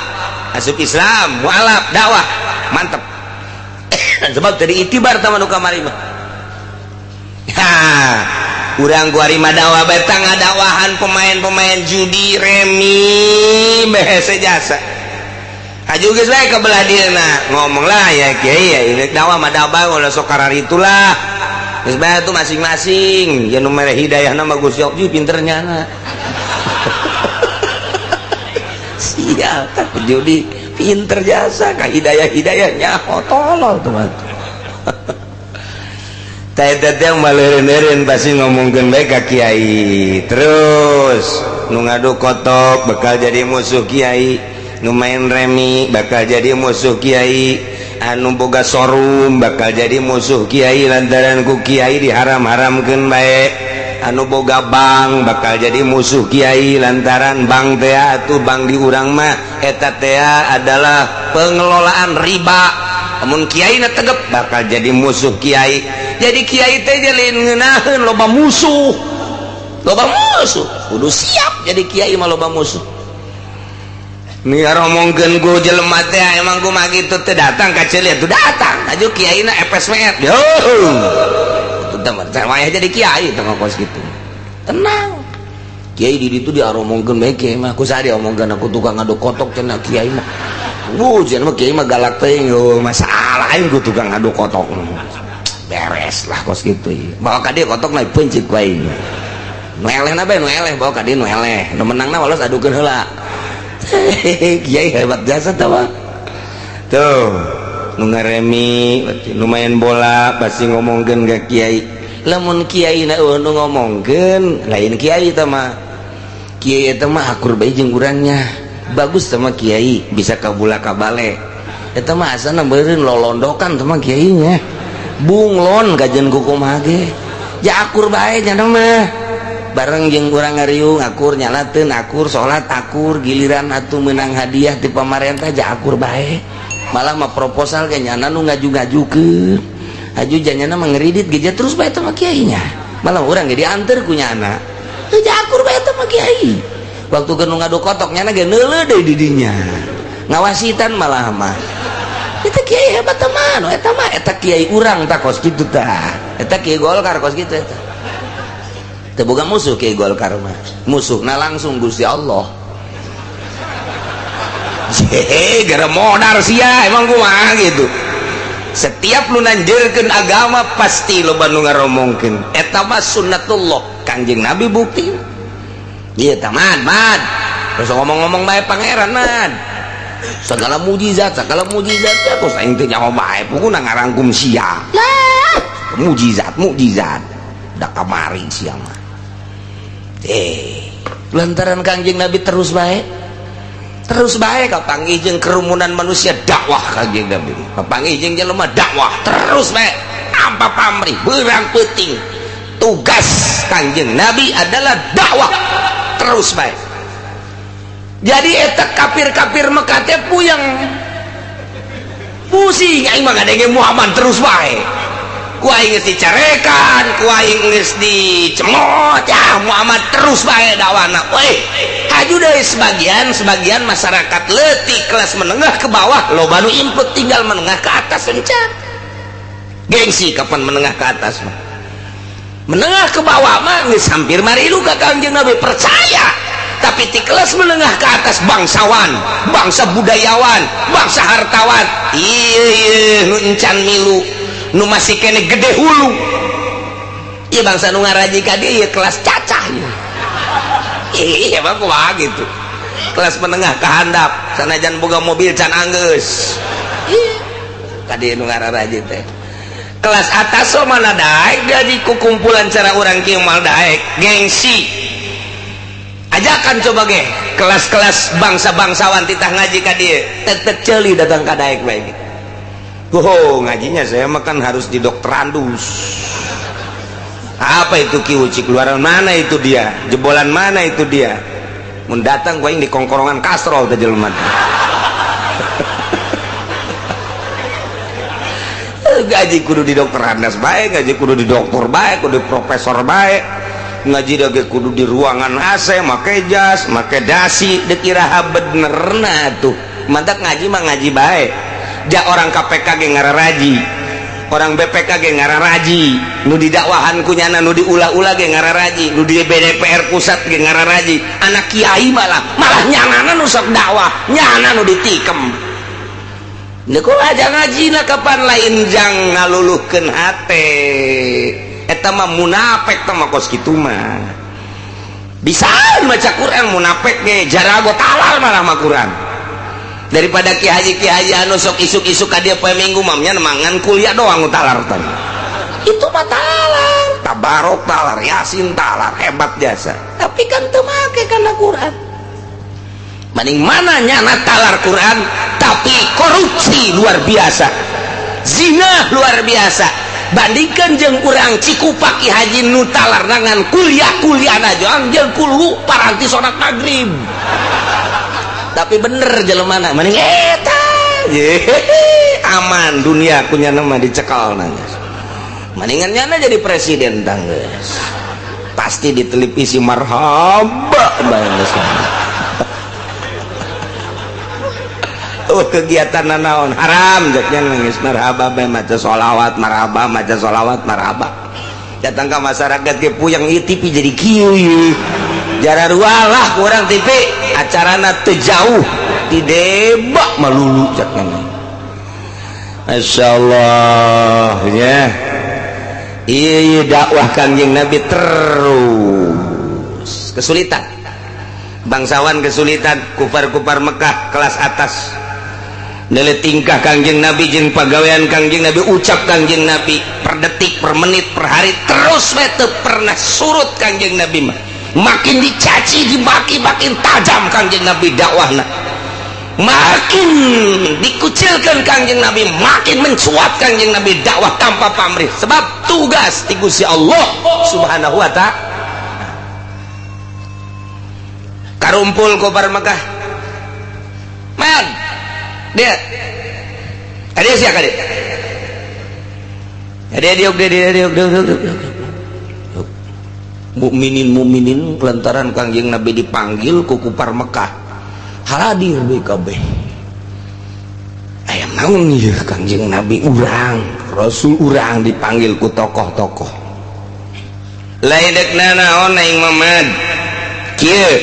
asup Islam, mualaf dakwah mantep. Sebab tadi itibar sama nu kamari mah. Ha, urang kuari mah dakwah bae tah ngadakwahan pemain-pemain judi remi behese jasa. Haju geus bae ka belah dieuna ngomong lah ya kiai ya ini dakwah mah dakwah ulah sok kararitulah. Geus bae tuh masing-masing ya nu mere hidayah mah Gusti Allah pinter nyana. Sial tak judi pinter jasa ka hidayah-hidayah nyaho tolol tuh mah. Teh teh maleureun-eureun pasti ngomongkeun bae ka kiai. Terus nu ngadu kotok bakal jadi musuh kiai, nu main remi bakal jadi musuh kiai, anu boga sorum bakal jadi musuh kiai lantaran ku kiai diharam-haramkeun bae, anu boga bank bakal jadi musuh kiai lantaran bank teh atuh bank di urang mah eta teh adalah pengelolaan riba. Amun kiai na tegep bakal jadi musuh kiai. Jadi kiai teh lain ngeunaheun loba musuh. Loba musuh kudu siap jadi kiai mah loba musuh. Nih ngomongkeun ku jelema teh emang kumaha kitu teh datang ka ceuli atuh datang aju kiaina FSMR. Yo. Atuh teh mah jadi kiai teh kos kitu. Tenang. Kiai di ditu diaromongkeun bae kiai mah ku saha diomongkeun aku tukang ngaduk kotok cenah kiai mah. Wuh cenah mah kiai mah galak teh masalah aing ku tukang ngaduk kotok. Beres lah kos kitu. Bawa ka dieu kotok naik pencit ku aing. Nu elehna bae nu eleh bawa ka dieu nu eleh. Nu menangna walos adukeun heula. Kiai hebat jasa tawa tuh nu ngaremi nu main bola pasti ngomongkeun ka kiai. Lamun kiai na nu ngomongkeun lain kiai teh mah. Kiai eta mah akur bae jeung urangnya, bagus sama kiai bisa kabula kabale eta mah asana meureun lolondokan teh mah kiainya bunglon kajen kukumaha ge ja akur bae nya mah bareng jeung urang ngariung akur nyalateun akur salat akur giliran atuh meunang hadiah ti pamarentah ja akur bae malah mah proposal ge nyana nu ngaju-ngajukeun aju janyana mah ngeridit ge terus bae teh mah kiainya malah urang ge dianteur ku nyana teu ja akur bae teh mah kiai waktu keur nu ngadu kotok nyana ge neuleuh deui di dinya ngawasitan malah mah eta kiai hebat teh mah eta mah eta kiai urang tah kos kitu tah eta kiai Golkar kos kitu eta teu boga musuh kiai Golkar mah musuhna langsung Gusti Allah. Hehe gara modar sia emang kumaha gitu. Setiap lu nanjeurkeun agama pasti loba nu ngaromongkeun eta mah sunnatullah Kangjeng Nabi bukti. Ieu tah mad mad terus ngomong-ngomong bae pangeran mad segala mujizat ya terus aing teh nyaho bae pokona ngarangkum sia lah mujizat mujizat da kamari sia mah. Lantaran Kangjeng Nabi terus bae kapanggih jeung kerumunan manusia dakwah Kangjeng Nabi kapanggih jeung jelema dakwah terus bae tanpa pamrih beurang peuting tugas Kangjeng Nabi adalah dakwah terus bae. Jadi eta kafir-kafir Mekah teh puyeng pusing aing mah ngadenge Muhammad terus bae ku aing geus dicarekan ku aing geus dicemot ya Muhammad terus bae dakwana weh haju deui sebagian masyarakat leutik kelas menengah ke bawah loba nu input tinggal menengah ke atas encan gengsi kapan menengah ke atas mah menengah ke bawah mah geus hampir marilu ka Kangjeng Nabi percaya tapi di kelas menengah ke atas bangsawan, bangsa budayawan, bangsa hartawan ieu nu encan milu nu masih kene gede hulu ieu bangsa nu ngaraji ka dieu kelas cacah ieu emang kumaha gitu kelas menengah ke handap sanajan boga mobil can anggeus ka dieu nu ngararaji teh kelas atas so mana daek jadi kukumpulan cara urang kieu mal daek gengsi ajakan coba ge kelas-kelas bangsa-bangsawan titah ngaji ka dieu tek-tek ceuli datang ka daek bae. Oh, ngajinya saya makan harus di dokterandus. Apa itu Ki Uci? Keluaran mana itu dia? Jebolan mana itu dia? Mun datang gua yang di kongkorongan kastrol teh jelema. Gaji kudu di dokterandas bae, gaji kudu di dokter bae, kudu di profesor bae. Ngaji dage kudu di ruangan AC, make jas, make dasi, dek iraha benerna tuh. Mantak ngaji mah ngaji bae. Ja orang KPK ge ngararaji, orang BPK ge ngararaji, nu didakwahan ku nyana nu diulah-ulah ge ngararaji, nu di BDPR pusat ge ngararaji. Anak kiai malah nyanana nu sok dakwah, nyana nu ditikem. Deuk aja ngajina kapan lain jang ngaluluhkeun hate. Eta mah munafik teh mah kos kitu mah. Bisa maca Quran munafik ge jarago talar malah mah Quran. Daripada ki haji anu sok isuk-isuk ka dieu poe Minggu mah nya mangan kuliah doang talar teh. Itu mah talar, tabarok talar, yasin talar, hebat jasa. Tapi kan teu make kana Quran. Maning mana nyana talar Quran tapi korupsi luar biasa, zina luar biasa. Bandingkan jeung urang Cikupa Ki Haji nu talar nangan kuliah-kuliah aja jeung kulhu paranti salat maghrib. Tapi bener jelemana maning eta aman dunia kunyana mah dicekal nangis. Maningan nyana jadi presiden tanggeus. Pasti di televisi marhaba bae geus. Oh, kegiatan naon haram jaknya nangis marhaba bae maca sholawat marhaba maca sholawat marhaba. Datang ke masyarakat ke puyeng ieu TV jadi kieu ieu. Jararualah kurang TV acarana teu jauh ti debak malulu jaknya. Masyaallah ya. Ieu dakwah Kangjeng Nabi terus kesulitan. Bangsawan kesulitan, kufar-kufar Mekah kelas atas. Nele tingkah Kangjeng Nabi jeung pagawean Kangjeng Nabi, ucap Kangjeng Nabi per detik, per menit, per hari terus we teu pernah surut Kangjeng Nabi mah. Makin dicaci, dimaki, makin tajam Kangjeng Nabi dakwahna. Makin dikucilkan Kangjeng Nabi, makin mencuat Kangjeng Nabi dakwah tanpa pamrih. Sebab tugas ti Gusti Allah Subhanahu wa ta'ala. Karumpul kufar Mekah. Man, dia ada siapa dia? Ada dia dia. Mukminin lantaran Kangjeng Nabi dipanggil ku kufar Mekah. Hadir BKB. Aya naon ieu Kangjeng Nabi urang, Rasul urang dipanggil ku tokoh-tokoh. Lain dek nanaon aing Mamad. Kieu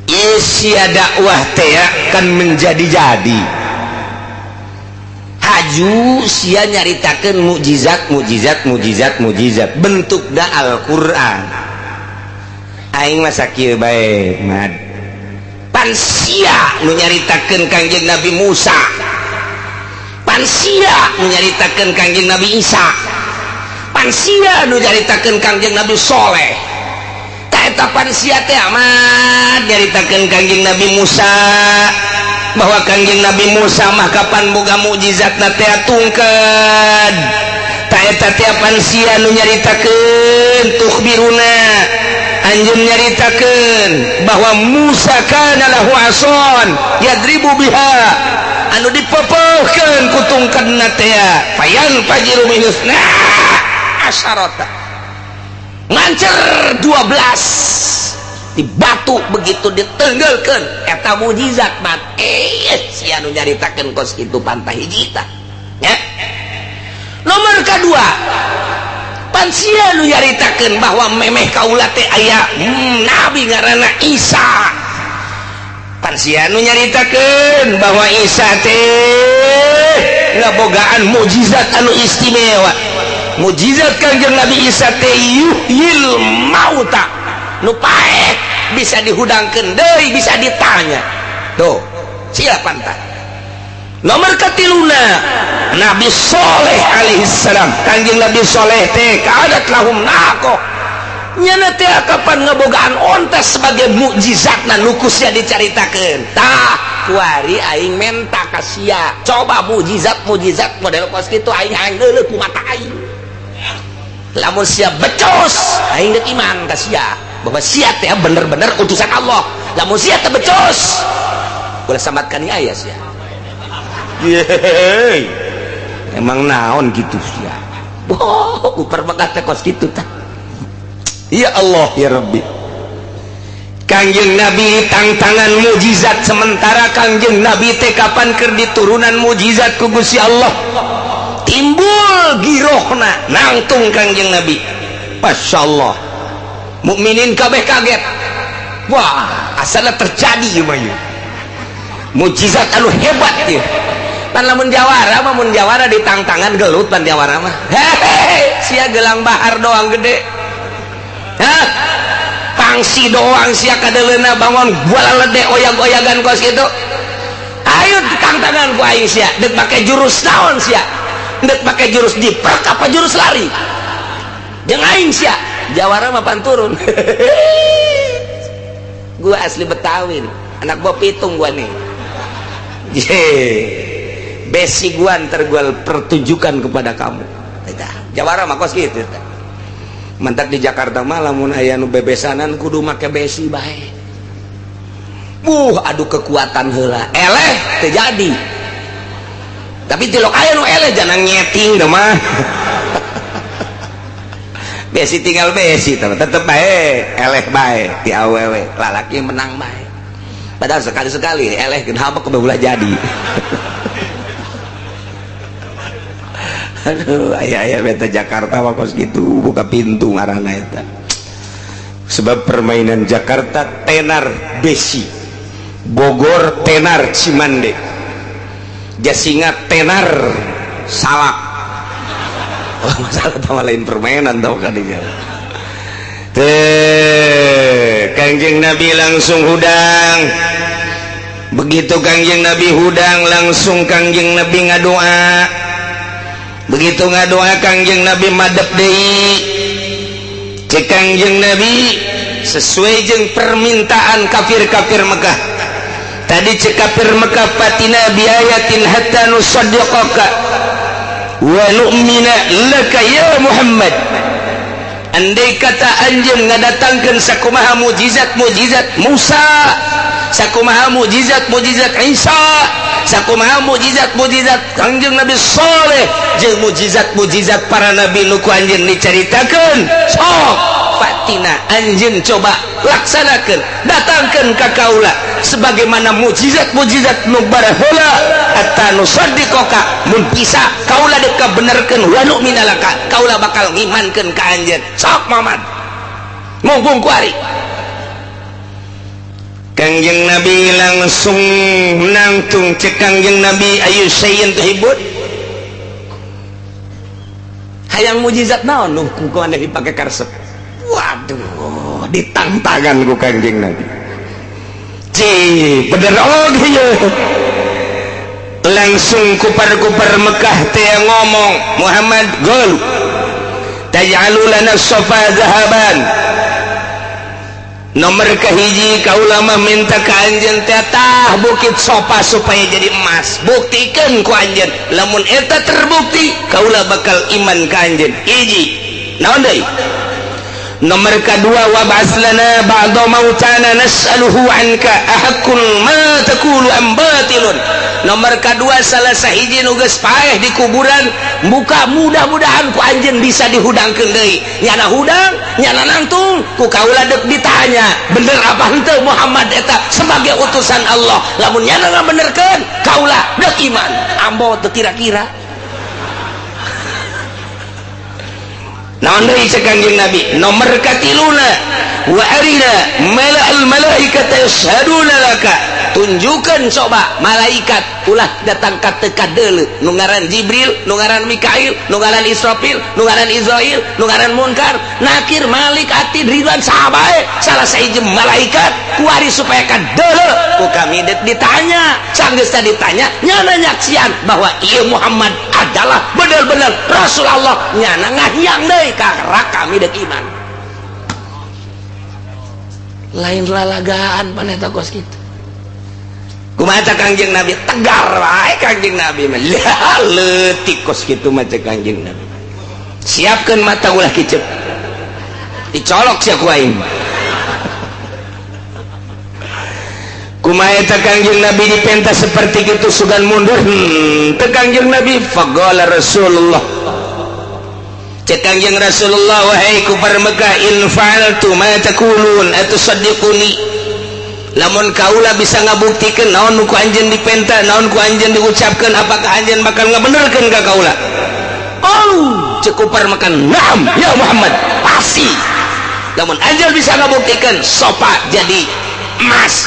isia dakwah teh kan menjadi-jadi. Haju sia nyaritakeun mukjizat mukjizat mukjizat mukjizat bentukna Al-Qur'an. Aing mah sakieu bae mad. Pan sia nu nyaritakeun Kangjeng Nabi Musa. Pan sia nu nyaritakeun Kangjeng Nabi Isa. Pan sia nu nyaritakeun Kangjeng Nabi Soleh. Eta pan sia teh amat nyaritakeun Kangjeng Nabi Musa bahwa Kangjeng Nabi Musa mah kapan boga mukjizatna teh tungkeud. Ta eta teh pan sia nu nyaritakeun tukhbiruna anjeun nyaritakeun bahwa Musa kana lahu ason yadribu biha anu dipepeuhkeun ku tungkedna teh fayan fajiru minusna asyarata ngancer 12 di batu begitu ditenggelkeun eta mukjizat mat sia nu nyaritakeun kos kitu pantah hiji tah nya. Nomor kadua pan sia nu nyaritakeun bahwa memeh kaula teh aya nabi ngaranna Isa. Pan sia nu nyaritakeun bahwa Isa teh ngabogaan mukjizat anu istimewa. Mukjizat Kangjeng Nabi Isa teh yuhyil mauta nu paek bisa dihudangkeun deui bisa ditanya. Tuh sia pantah. Nomor katiluna Nabi Soleh alaihissalam. Kangjeng Nabi Soleh teh kadat lahum naqo nyana teh kapan ngabogaan onta sebagai mukjizatna nu ku sia dicaritakeun. Tah kuari aing menta ka sia coba mukjizat-mukjizat model kos kitu aing hayang leuleuk ku mata aing. Lamun sia becus aing deuk iman ka sia bahwa sia teh bener-bener utusan Allah. Lamun sia teh becus ulah samatkan aya sia. Yeay. Emang naon gitu sia. Boh, ku perbekat teh kos kitu tah. Ya Allah ya Rabbi. Kangjeng Nabi tangtangan mukjizat sementara Kangjeng Nabi teh kapan keur diturunan mukjizat ku Gusti Allah. Timbul girohna nangtung Kangjeng Nabi. Masyaallah. Mukminin kabeh kaget. Wah, asalna terjadi ieu mah ieu. Mukjizat anu hebat ieu. Pan lamun jawara mah mun jawara ditangtangan gelut pan jawara mah. Hehehe, sia gelang bahar doang gede. Hah? Pangsi doang sia kadeleuna bangun bola lede oyag-oyagan kos kitu. Ayo ditangtangan ku aing sia, deuk make jurus naon sia? Deuk make jurus diprek apa jurus lari? Jeung aing sia, jawara mah pan turun. Gua asli Betawi nih, anak gua pitung gua nih. Ye. Besi gua ntar gua pertunjukan kepada kamu. Jawara mah kos kitu. Mentak di Jakarta mah lamun aya nu bebesanan kudu make besi bae. Aduh kekuatan heula. Eleh teu jadi. Tapi tilok aya nu eleh jangan nyeting da mah. Besi tinggal besi tetep bae, eleh bae ti awewe, lalaki menang bae. Padahal sekali-sekali eleh kenapa kebeula jadi. Aduh, ayah-ayah beta Jakarta mah kos gitu, buka pintu ngaranna eta. Sebab permainan Jakarta tenar besi, Bogor tenar Cimande, Jasinga tenar salak. Oh, masalah tambah lain permainan tau kan dia. Teh, Kangjeng Nabi langsung hudang. Begitu Kangjeng Nabi hudang langsung Kangjeng Nabi ngadoa. Begitu ngadoa Kangjeng Nabi madep deui. Cek Kangjeng Nabi sesuai jeung permintaan kafir-kafir Mekah. Tadi cek kafir Mekah fatina biayatin hatta nusaddiqaka wa nu'mina laka ya Muhammad. Andai kata anjeun ngadatangkeun sakumaha mujizat-mujizat Musa, sakumaha mujizat-mujizat Isa, sakumaha mujizat-mujizat Kangjeng Nabi Saleh, jeung mujizat-mujizat para nabi nu ku anjeun dicaritakeun, sok fatina anjeun coba laksanakeun, datangkeun ka kaula sebagaimana mujizat-mujizat nu baraheula hatta nusaddiqaka, mun bisa kaula deuk kabenerkeun wa nu'mina laka, kaula bakal ngimankeun ka anjeun. Sok Muhammad mungkung kuari. Kangjeng Nabi langsung nangtung cek Kangjeng Nabi ayu sayin tuhibun, hayang mujizat naon nu ku maneh dipake karesep. Waduh, ditangtangan ku Kangjeng Nabi. Ci, bener oge ye. Langsung kupar-kupar Mekah teh ngomong, Muhammad gol taj'alu lana safa zahaban. Nomor kahiji kaula mah minta ka anjeun teh tah bukit sofa supaya jadi emas. Buktikeun ku anjeun, lamun eta terbukti kaula bakal iman ka anjeun. Hiji. Naon deui? Nomor kedua wa ba'ats lana ba'da mautana nas'aluhu anka ahaqqun ma taqulu am batilun. Nomor kedua salah sahiji nu geus paeh di kuburan muka mudah-mudahan ku anjeun bisa dihudangkeun deui. Nyana hudang, nyana nangtung, ku kaula deuk ditanya, bener apa henteu Muhammad eta sebagai utusan Allah. Lamun nyana ngabenerkeun, kaula deuk iman. Ambo teu kira-kira. Naon deui cek Kangjeng Nabi? Nomor katiluna wa arina mala'al malaikata yashhaduna laka. Tunjukkan coba malaikat ulah datang ka teu kadeuleu nu ngaran Jibril, nu ngaran Mikail, nu ngaran Israfil, nu ngaran Israil, nu ngaran Munkar, Nakir, Malik, Atid, Ridwan, saha bae salah sahiji malaikat kuari supaya kadeuleu ku kami deuk ditanya. Sanggeus ditanya nyana nyaksian bahwa ieu Muhammad adalah bener-bener Rasul Allah, nyana ngahyang deui karena kami deuk iman. Lain lalagaan paneta kos kitu. Kumaha Kangjeng Nabi tegar wae Kangjeng Nabi mah. Lah leutik kos kitu mah cek Kangjeng Nabi. Siapkeun mata ulah kicep. Dicolok sia ku aing. Kumaha eta Kangjeng Nabi dipenta seperti kitu sugan mundur. Teu Kangjeng Nabi faqala Rasulullah. Cek Kangjeng Rasulullah wahai kufar Mekah in fa'altu ma taqulun atusaddiquni. Lamun kaula bisa ngabuktikeun naon nu ku anjeun dipenta, naon ku anjeun diucapkeun, apakah anjeun bakal ngabenerkeun ka kaula? Oh, cek kufar Mekah, na'am ya Muhammad, pasti. Lamun anjeun bisa ngabuktikeun sofa jadi emas,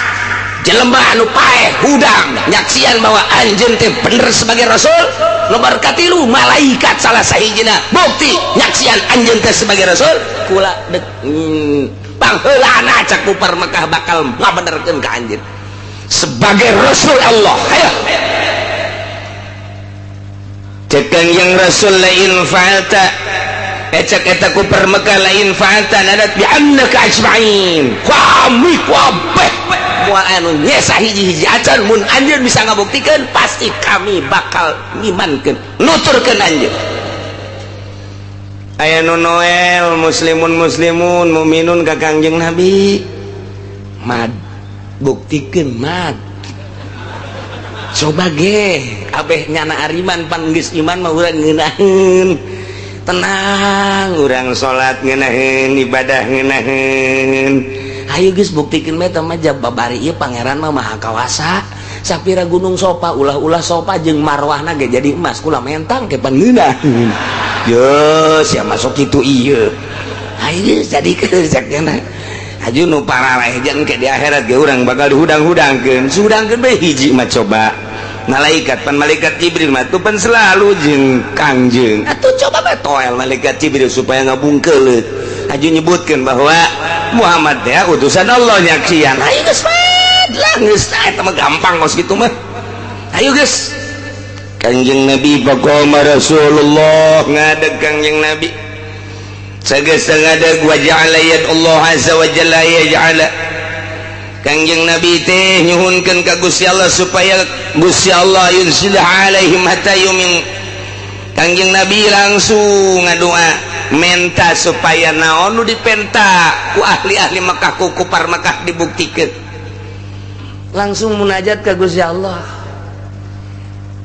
Jelema anu paeh hudang nyaksian bahwa anjeun teh bener sebagai rasul. Nomor katilu, malaikat salah sahijina bukti nyaksian anjeun teh sebagai rasul. Kula dek pangheulana, cak kupar Mekah, bakal ngabenerkeun ka anjeun sebagai rasul Allah. Ayo, cek yang rasul, lain fa'alta, eh, cek eta kupar Mekah, lain fa'alta lanatbi'annaka ajma'in, kami kabeh moal anu nyesa hiji-hiji acan. Mun anjeun bisa ngabuktikeun, pasti kami bakal ngimankeun, nuturkeun anjeun. Aya nu Noel, muslimun muslimun muminun ka Kangjeng Nabi, mad, buktikeun, mad. Coba ge abeh nyana ariman, pan geus iman mah urang ngeunaheun, tenang, urang salat ngeunaheun, ibadah ngeunaheun. Ayo geus, buktikeun mah. Eta mah babari ieu pangeran mah maha kawasa. Sapira gunung Sopa, ulah-ulah Sopa jeung Marwahna ge jadi emas, kula mentang ke pan ngeunaheun. Yo sia masuk kitu ieu, ayo geus jadikeun, cak nya. Aju nu parareh jeung ke di akhirat ge urang bakal dihudang-hudangkeun, sudangkeun bae hiji mah. Coba malaikat, pan malaikat Jibril mah tuh pan selalu jeung Kangjeng atuh. Coba bae toel malaikat Jibril supaya ngabungkeuleut, aju nyebutkeun bahwa Muhammad ya utusan Allah, nyaksian. Ayo geus lah, geus eta mah gampang kos kitu mah. Ayo geus, Kangjeng Nabi, faqama Rasulullah, ngadeg Kangjeng Nabi. Sageus ngadeg, wa ja'ala Allah azza wa jalla yaj'ala, Kangjeng Nabi teh nyuhunkeun ka Gusti Allah supaya Gusti Allah yunzil alaihim hatta yumin. Kangjeng Nabi langsung ngadoa, menta supaya naon nu dipenta ku ahli-ahli Mekah, ku kupar Mekah dibuktikan. Langsung munajat ke Gusti Allah.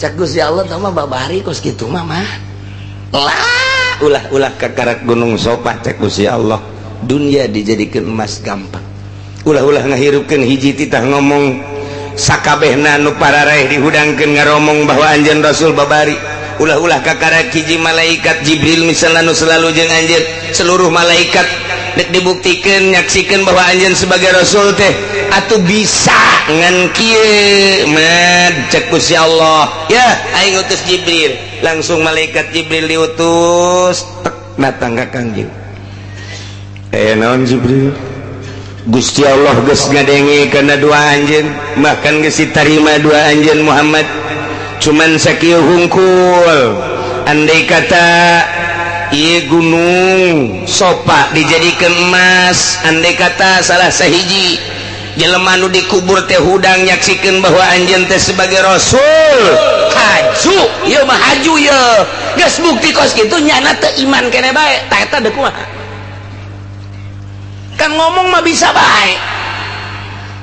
Cak Gusti Allah, tama babari kos kitu mah mah lah, ulah-ulah kakarak gunung Sopa, cek Gusti Allah, dunia dijadikan emas gampang. Ulah-ulah ngahirupkeun hiji titah ngomong, sakabehna nu pararaeh dihudangkeun ngaromong bahwa anjeun rasul babari. Ulah-ulah kakarak hiji malaikat Jibril misalnya nu selalu jeung anjeun, seluruh malaikat dek dibuktikan, nyaksikan bahwa anjeun sebagai rasul teh atuh bisa ngan kieu mad. Cek Gusti Allah, ya aing utus Jibril. Langsung malaikat Jibril diutus, tek, datang ka Kangjeng. Eh, naon Jibril? Gusti Allah geus ngadenge kana doa anjeun, bahkan geus ditarima doa anjeun Muhammad. Cuman sakieu hungkul, andai kata ieu gunung Sopa dijadikan emas, andai kata salah sahiji jelema nu dikubur teh hudang nyaksikeun bahwa anjeun teh sebagai rasul, haju ieu mah, haju ieu. Geus bukti kos kitu, nyana teu iman kene bae. Tah, eta deuk kumaha? Kan ngomong mah bisa bae.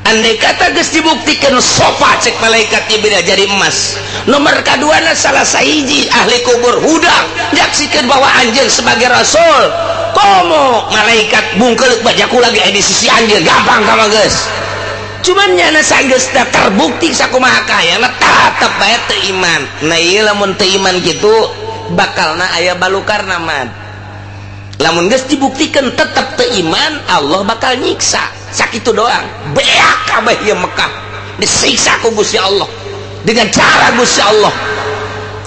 Andai kata geus dibuktikan Sofa, cek malaikat Jibril, jadi emas, nomor kaduana salah sahiji ahli kubur hudang nyaksikan bahwa anjeun sebagai rasul, komo malaikat bungkeuleuh bajaku lagi di sisi anjeun, gampang kama geus. Cuman nyana sanggeus terbukti sakumaha kaya tetep bae teu iman. Nah, ieu lamun teu iman kitu bakalna aya balukarna mah. Lamun geus dibuktikan tetep teu iman, Allah bakal nyiksa sakitu doang. Beak kabeh ieu Mekah disiksa ku Gusti Allah dengan cara Gusti Allah.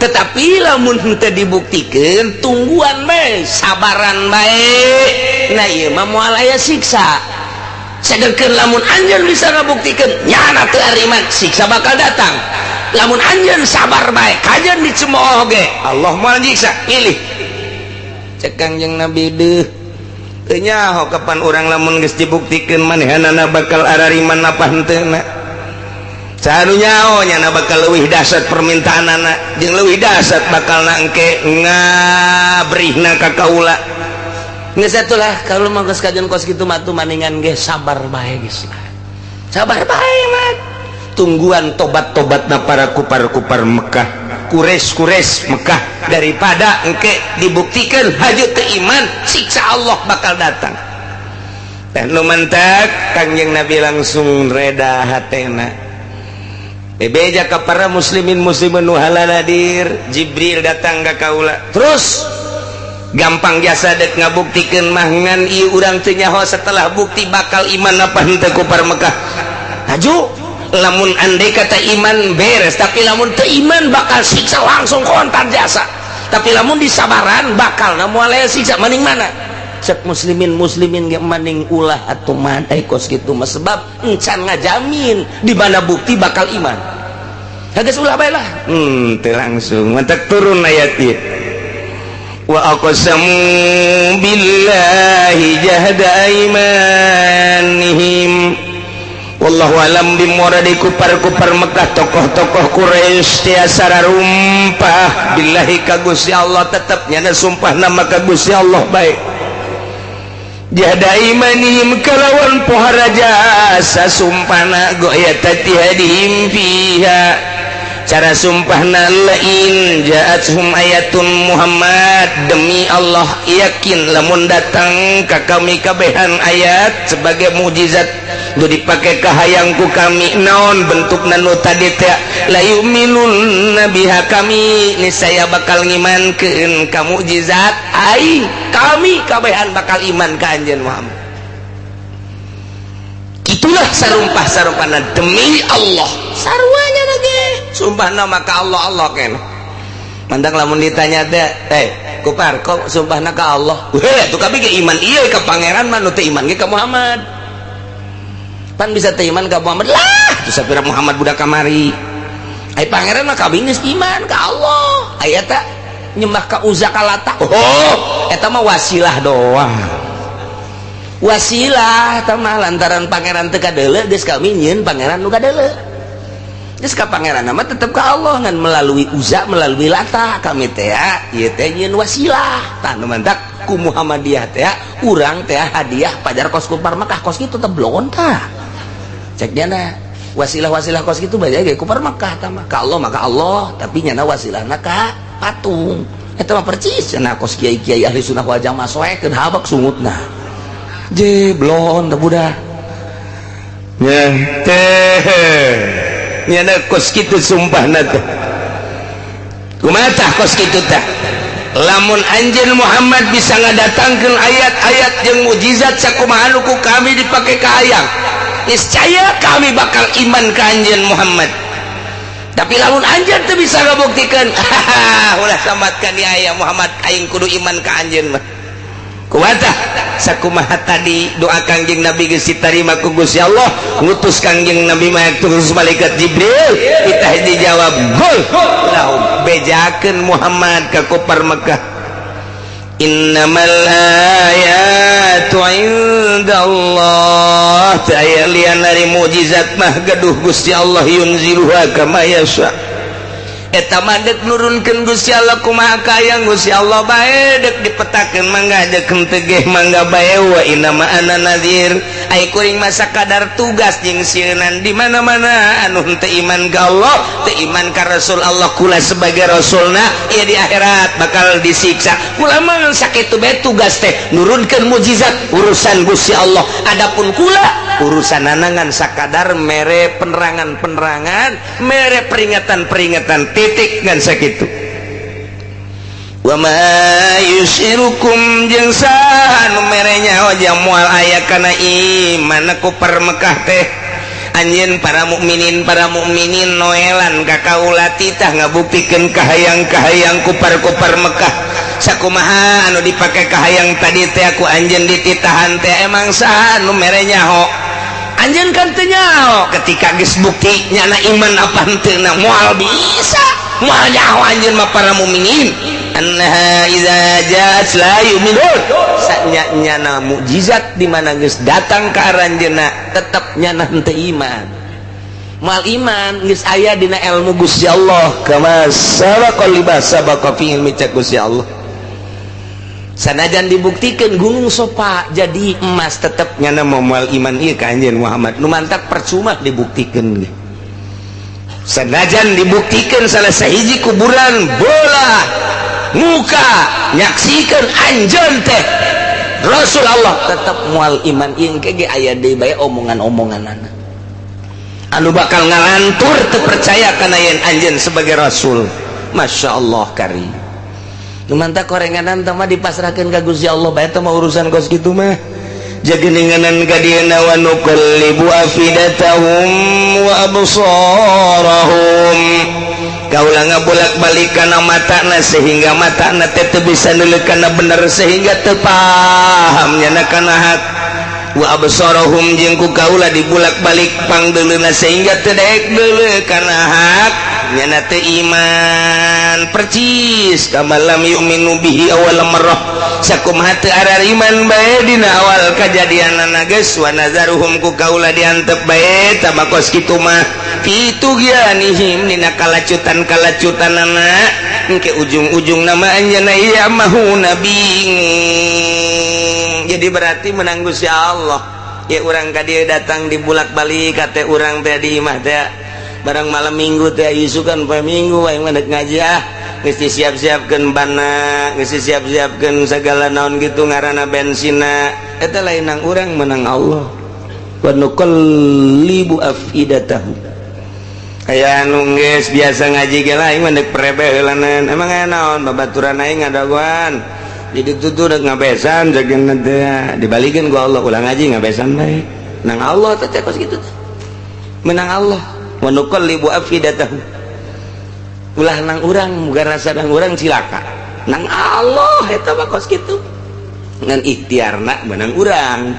Tetapi lamun henteu dibuktikan, tungguan bae, sabaran bae, nah ieu mah moal aya siksa. Sedangkan lamun anjeun bisa ngabuktikan nyana teu ariman, siksa bakal datang. Lamun anjeun sabar bae, kajeun dicemooh ge Allah moal nyiksa. Pilih, cek Kangjeng Nabi. Deuh, teu nyaho kapan urang lamun geus dibuktikan manehanana bakal arariman apa henteu na. Saha nyaho nyana bakal leuwih dahsyat permintaanana jeung leuwih dahsyat bakal na engke ngabrihna ka kaula. Geus atuh lah, kalau mah geus kajian kos kitu mah tuh maningan ge sabar bae geus lah, sabar bae mah, tungguan tobat-tobatna para kupar-kupar Mekah, kures-kures Mekah, daripada engke dibuktikan haju teu iman, siksa Allah bakal datang. Dan nu mantak Kangjeng Nabi langsung reda hatena, bebeja ka para muslimin muslimin nu hadir, Jibril datang ka kaula. Terus gampang jasa dek ngabuktikeun mah, ngan ieu urang teu nyaho setelah bukti bakal iman apa henteu kupar Mekah. Haju. Lamun andai kata iman beres, tapi lamun teu iman bakal siksa langsung kontan jasa. Tapi lamun disabaran bakal moal aya siksa. Maning mana? Cek muslimin, muslimin ge maning ulah atuh madai kos kitu mah, sebab encan ngajamin di mana bukti bakal iman. Geus ulah bae lah. Teu langsung mantak turun ayat ieu. Wa aqsamu billahi jahda aimanihim. Wallahu alam bimuradi. Kupar-kupar Mekah, tokoh-tokoh Quraisy tiasa rumpah billahi ka Gusti Allah, tetep nyana sumpah nama ka Gusti Allah baik. Jahda imanihim kalawan pohara jasa sumpahna, ghayata ijtihadihim fiha. Cara sumpahna, lain ja'athum ayatun Muhammad, demi Allah yakin lamun datang ka kami kabehan ayat sebagai mukjizat nu dipake kahayangku kami, naon bentuk nu tadi teh, la yu'minun biha, kami niscaya bakal ngimankeun ka mukjizat aing, kami kabehan bakal iman ka anjeun Muhammad. Itulah sarumpah sarumpahna demi Allah, saruanya lagi sumpah nama ka Allah. Allah kan mandang lamun ditanya teh, "Eh kupar, kok sumpahna ka Allah?" Weh, tuh kami ke iman iya ke pangeran mah, nu teu iman ge ka Muhammad. Pan bisa teu iman ka Muhammad lah tuh, sapira Muhammad budak kamari. Ai pangeran mah kami geus iman ka Allah. Aya eta nyembah ka Uzza, ka Lata, oh eta mah wasilah doang, wasilah eta mah. Lantaran pangeran teu kadeuleu, geus kami nyieun pangeran nu kadeuleu. Geus ka pangeran mah tetep ka Allah, ngan melalui Uzza, melalui Lata kami teh ieu teh nyieun wasilah. Tah, nu mantak ku Muhammadiyah teh urang teh hadiah pajar kos kupar Mekah kos kitu teh blon. Tah, cek nyana wasilah-wasilah kos kitu banyak ge kupar Mekah. Tah mah ka Allah maka Allah, tapi nyana wasilahna ka patung. Eta mah percis cenah kos kiai-kiai ahli sunnah wal jamaah, soekeun habak sungutna je blon teh budak nya teh nyana kos kitu sumpahna teh. Kumaha tah kos kitu tah? Lamun anjeun Muhammad bisa ngadatangkeun ayat-ayat jeung mukjizat sakumaha nu ku kami dipake kahayang, niscaya kami bakal iman ka anjeun Muhammad. Tapi lamun anjeun teu bisa ngabuktikeun, ulah sambatkan ya aya Muhammad, aing kudu iman ka anjeun mah. Kumaha tah? Sakumaha tadi doa Kangjeng Nabi geus ditarima ku Gusti Allah, ngutus Kangjeng Nabi mah terus malaikat Jibril, kita dijawab, qul lahum, bejakeun Muhammad ka kupar Mekah, innamal ayatu indallah. Teu aya lian ari mukjizat mah gaduh Gusti Allah, yunziluha kama yasha. Eta mah dek nurunkeun Gusti Allah kumaha kayang Gusti Allah bae, dek dipetakeun mangga, dek henteu ge mangga bae. Wa innama ana nadzir, ai kuring mah sakadar tugas jeung sieunan. Di mana-mana anu henteu iman ka Allah, teu iman ka Rasul Allah, kula sebagai rasulna ieu di akhirat bakal disiksa. Kula mah sakitu bae tugas teh. Nurunkeun mukjizat urusan Gusti Allah, adapun kula urusan ngan sakadar mere penerangan-penerangan, mere peringatan-peringatan, titik, ngan sakitu. Wa ma yusyirukum, jeung saha nu mere nyaho moal aya kana iman kupar Mekah teh anjeun para mukminin? Para mukminin noelan ka kaula titah ngabuktikeun kahayang-kahayang kupar-kupar Mekah sakumaha anu dipake kahayang tadi teh aku anjeun dititahan teh. Emang saha nu mere nyaho? Anjeun kan teu nyaho ketika geus bukti nyana iman apa henteu na. Moal bisa, moal nyaho anjeun mah para mukminin annaha idza ja'at la yu'minun. Sanya nyana mukjizat di mana geus datang ka aranjeunna tetep nyana henteu iman, moal iman. Geus aya dina ilmu Gusti Allah, kama sabaqa lima sabaqa fi ilmi, cek Gusti Allah. Sanajan dibuktikan Gunung Sopa jadi emas, tetep nyana moal iman ieu ka anjeun Muhammad. Nu mantak percuma dibuktikan ge. Sanajan dibuktikan salah sahiji kuburan bola muka nyaksikan anjeun teh Rasul Allah, tetep moal iman. Ieu ge aya deui bae omongan-omonganana anu bakal ngalantur teu percaya kana yen anjeun sebagai rasul. Masya Allah kari. Nu mantak korenganan teh mah dipasrahkeun ka Gusti Allah bae teh mah, urusan kos kitu mah. Jageninganan ka dieuna wa nuqallibu afidatahum wa absarahum. Kaula ngabolak-balik kana matana sehingga matana teh teu bisa neuleuk kana bener sehingga teu paham nyana kana hak. Wa absarahum jeung ku kaula dibulak-balik pangdeuleuna sehingga teu daek deuleu kana hak nyana teu iman percis kama lam yu'minu bihi awal marrah sakumaha teu arariman bae dina awal kajadianana geus wa nazaruhum ku kaula diantep bae tama kos kitu mah fi tughyanihim dina kalacutan-kalacutanana engke ujung-ujung nama anjeunna ieu mahuna bingung. Jadi berarti menang Gusti Allah ya urang ka dieu datang dibulak-balik kate urang teh di imah teh barang malam minggu teh isukan poe minggu aing mah deuk ngaji ah geus disiap-siapkeun bana geus disiap-siapkeun sagala naon kitu ngaranna bensina eta lain nang urang menang Allah wa nuqallibu afidatahum. Aya anu geus biasa ngaji ge lah aing mah deuk prebe heulanan emang aya naon babaturan aing ngadagoan di ditu tuh deuk ngabesan jageuna teh dibalikeun ku Allah ulah ngaji ngabesan bae nang Allah teh kos kitu menang Allah wa nuqallibu afidatahum ulah nang urang muga rasa nang urang cilaka nang Allah eta mah kos kitu ngan ikhtiarna menang urang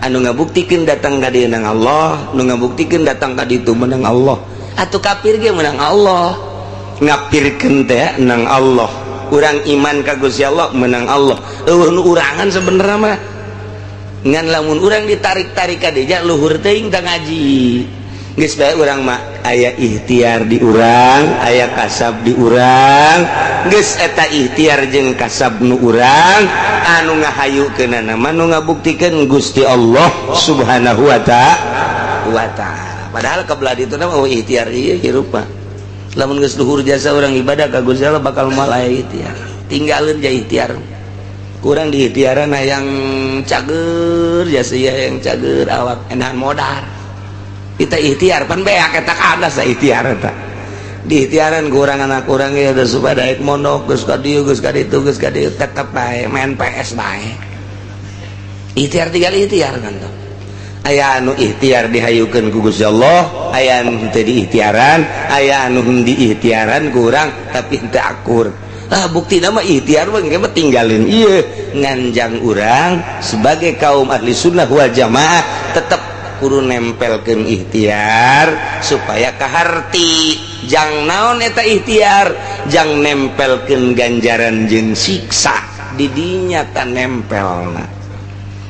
anu ngabuktikeun datang ka dieu nang Allah nu ngabuktikeun datang ka ditu menang Allah atuh kafir ge menang Allah ngapirkeun teh nang Allah urang iman ka Gusti Allah menang Allah eueuh nu urangan sebenarnya mah ngan lamun urang ditarik-tarik ka dieu luhur teuing tah ngaji geus bae urang mah aya ikhtiar di urang aya kasab di urang geus eta ikhtiar jeung kasab nu urang anu ngahayukeunana mah nu ngabuktikeun Gusti Allah Subhanahu wa ta'ala. Padahal kebelah ditu mah eueuh ikhtiar ieu hirup mah lamun geus luhur jasa urang ibadah ka Gusti Allah bakal moal aya ikhtiar tinggalkeun ja ikhtiar kurang di ikhtiaran hayang cager jasa ieu hayang cager awak enahan modar kita ikhtiar pan beak eta kadas ikhtiar eta di ikhtiaran kurang anak kurang ya udah supaya daek mondok geus ka dieu geus ka ditu geus ka dieu tetep bae main PS bae ikhtiar tinggal ikhtiar kan tuh aya anu ikhtiar dihayukeun ku Gusti Allah aya anu henteu diikhtiaran aya anu diikhtiaran kurang tapi henteu akur ah buktina mah ikhtiar mah engke mah tinggalin ieu nganjang urang sebagai kaum ahli sunnah wal jamaah tetep kudu nempelkeun ikhtiar supaya kaharti jang naon eta ikhtiar jang nempelkeun ganjaran jeung siksa di dinya ta nempelna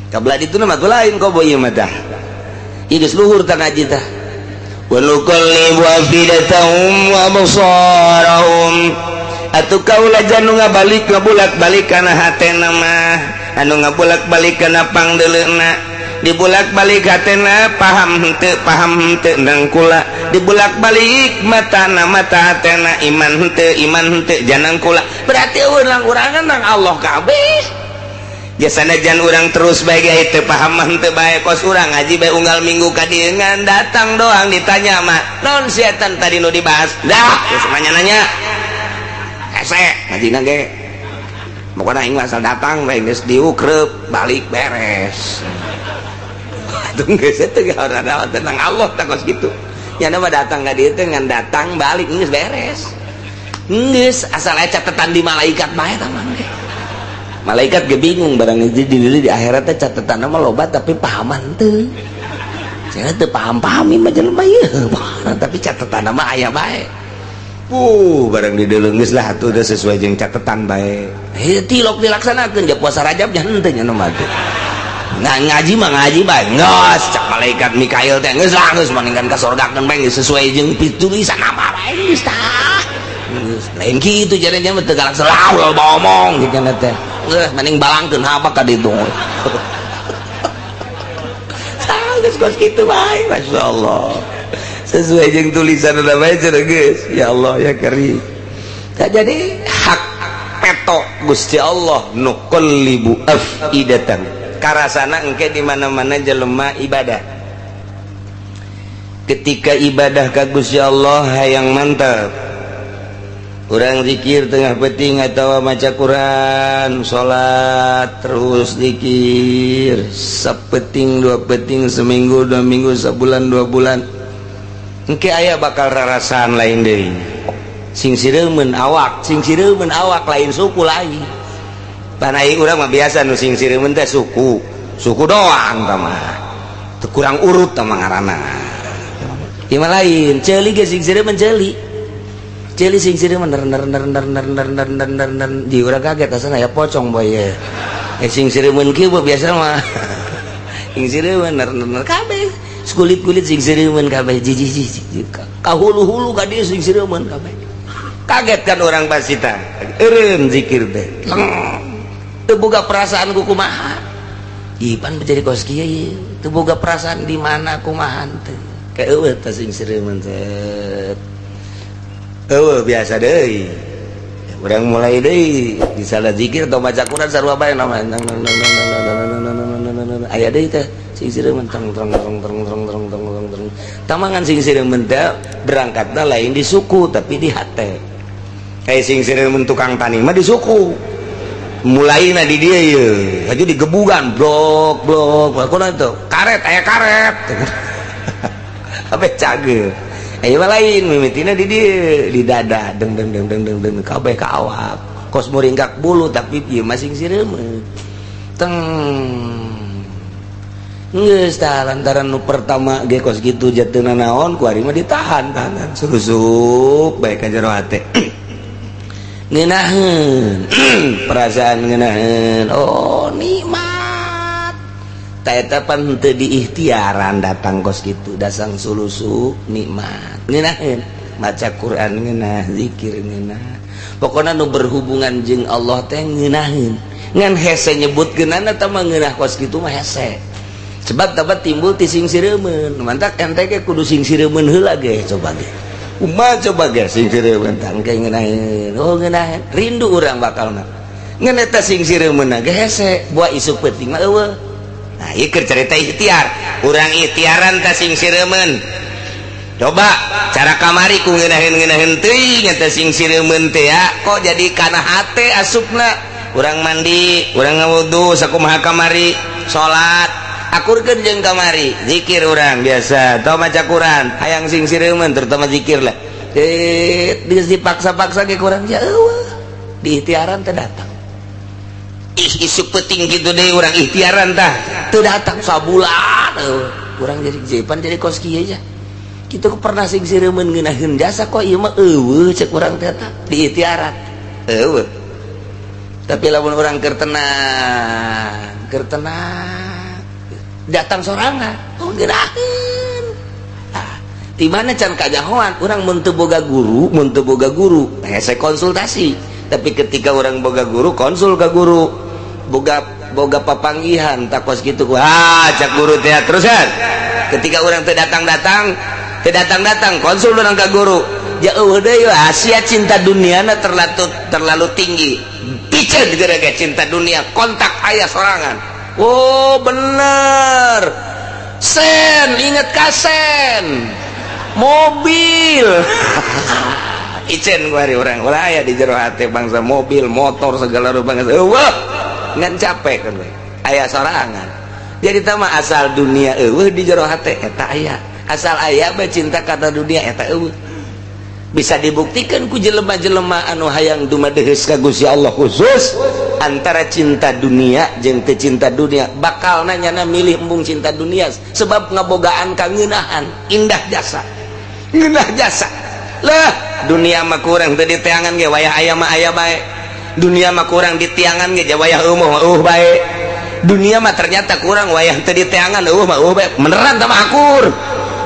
kabelah ditu mah lain kobo ieu mah tah ieu geus luhur tah ngaji tah wa nuqallibu afidatahum wa absarahum atuh kaula janu ngabalik ngabulak-balik kana hatena mah anu ngabulak-balik kana pangdeuleuna dibulak-balik hatena paham henteu nang kula dibulak-balik matana mata hatena iman henteu janang kula berarti urang urangan nang Allah kabeh jasana jan urang terus bae ge teu paham mah henteu bae kos urang ngaji bae unggal minggu ka dieu ngan datang doang ditanya mah naon setan tadi nu dibahas dah geus nanya-nanya hese ngajina ge pokona aing mah asal datang bae geus diukreup balik beres. Geus teh tenang Allah tak kos kitu nya mah datang ka dieu teh ngan datang balik geus beres geus asal aya catatan di malaikat bae tah mah malaikat ge bingung barang di di akhirat teh catatan mah loba tapi pahaman teu cenah teu paham-paham mah jelema ieu tapi catatan mah aya bae barang dideuleu geus lah atuh udah sesuai jeung catatan bae heuh tilok dilaksanakeun ja puasa Rajab nya henteu nya nu mah teh nah, ngaji mah ngaji bae geus cak malaikat Mikail teh geus lah geus mendingan ka sorgakeun bae geus sesuai jeung tulisan nama bae geus tah geus lain kitu jadinya mah teu galak selalu loba omong kitu teh geus mending balangkeun apa ka ditu tah geus kos kitu bae masyaallah sesuai jeung tulisan udah bae cenah geus ya Allah ya karim. Tah jadi hak peto Gusti Allah nuqallibu afidatan karasana engke di mana-mana jelema ibadah ketika ibadah ka Gusti Allah hayang mantap Urang zikir tengah peuting atau maca Quran, salat terus zikir sapeuting, dua peuting, seminggu, 2 minggu, sebulan, 2 bulan, engke aya bakal rarasaan lain deui. Sing sireumeun awak, sing sireumeun awak, lain suku lain. Tanah urang mah biasa nu sing sireumeun teh suku, suku doang tah mah. Teu kurang urut tah mah ngaranna. Ieu mah lain, ceuli ge sing sireumeun, ceuli. Ceuli sing sireumeun, ner ner ner ner ner ner ner ner ner ner, di urang kaget asana ya pocong boy ye. Eh, sing sireumeun kieu biasa mah. Sing sireumeun ner ner ner kabeh. Kulit-kulit sing sireumeun kabeh, jijik jijik. Ka hulu-hulu ka dieu sing sireumeun kabeh. Kaget kan orang pasti tah. Eureun zikir teh. Teu boga perasaan ku kumaha. Ipan menjadi kos kieu ieu. Teu boga perasaan di mana kumaha teh. Kayak eueuh teh sing sireumeun teh. Eueuh biasa deui. Urang mulai deui di salah zikir atau baca Quran sarua bae nama aya deui teh sing sireumeun, tong tong tong tong tong tong tong tong tong. Tamangan sing sireumeun teh berangkatna lain di suku tapi di hate. Kayak sing sireumeun tukang tani mah di suku. Mulai na di dia ye aja digebugan blok blok kunaon itu karet, aya karet apa cage. Ayo mah lain, mimitina di dia di dada, deng deng deng deng deng deng kabeh ka awak kos muringkak bulu, tapi ieu mah sing sireumeun teng. Geus tah, lantaran nu pertama ge kos kitu jatuhna naon ku ari mah ditahan tahan surusup bae ka jero hate, ngeunaheun perasaan, ngeunaheun, oh nikmat. Ta eta pan teu diikhtiaran datang kos kitu, dasang sulusup nikmat, ngeunaheun maca Quran, ngeunah zikir, ngeunah pokona nu berhubungan jeung Allah teh ngeunaheun. Ngan hese nyebutkeunana eta mah, ngeunah kos kitu mah hese, sebab dapat timbul ti sing sireumeun. Mantak ente ge kudu sing sireumeun heula ge. Coba ge kumaha, coba ge sing sireumeun tah engke ngeunaheun, oh ngeunaheun, rindu urang bakalna. Ngan eta sing sireumeun ge hese, buah isuk peuting mah eueuh. Nah, ieu keur carita ikhtiar. Urang ikhtiaran tah sing sireumeun. Coba cara kamari ku ngeunaheun-ngeunaheun teuing eta sing sireumeun teh ya, kok jadi kana hate asupna. Urang mandi, urang ngawudu sakumaha kamari, salat akurkeun jeung kamari, zikir urang biasa atau maca Quran, hayang sing sireumeun, terutama zikir lah. Eh, geus dipaksa-paksa ge kurang ya eueuh. Di ikhtiaran teh datang. Ih, isuk peuting kitu deui urang ikhtiaran tah teu datang sabulan eueuh. Urang jadi jepan jadi kos kieu aja. Kitu pernah sing sireumeun ngeunaheun jasa, kok ieu mah eueuh cek urang teh tah di ikhtiaran eueuh. Tapi lamun urang keur tenang, keur tenang datang sorangan, oh ngeunaheun. Ah, di mana can kanyahoan urang mun teu boga guru, mun teu boga guru hese konsultasi. Tapi ketika orang boga guru, konsul ke guru, boga boga papanggihan takos gitu, ah cak guru teh terus kan. Ketika orang teu datang-datang, teu datang-datang, konsul orang ke guru, jauh deui Asia cinta dunia terlalu terlalu tinggi, piceun gara cinta dunia, kontak ayah sorangan. Oh bener, sen inget kasen mobil icen gua hari orang ulah aya di jero hati bangsa mobil motor segala rupa, eueuh ngan capek kan we aya sorangan. Jadi tama asal dunia eueuh di jero hate eta aya, asal aya bae cinta kata dunia eta eueuh. Bisa dibuktikan ku jelema-jelema anu hayang dumadeheus ka Gusti Allah, khusus antara cinta dunia jeung teu cinta dunia, bakal nanya milih embung cinta dunia, sebab ngabogaan kangeunahan indah jasa, ngeunah jasa lah. Dunia mah kurang teu diteangan ge, wayah aya mah aya bae. Dunia mah kurang ditiangan ge, wayah eueuh mah eueuh bae. Dunia mah ternyata kurang wayah teu diteangan, eueuh mah eueuh bae. Beneran tah mah akur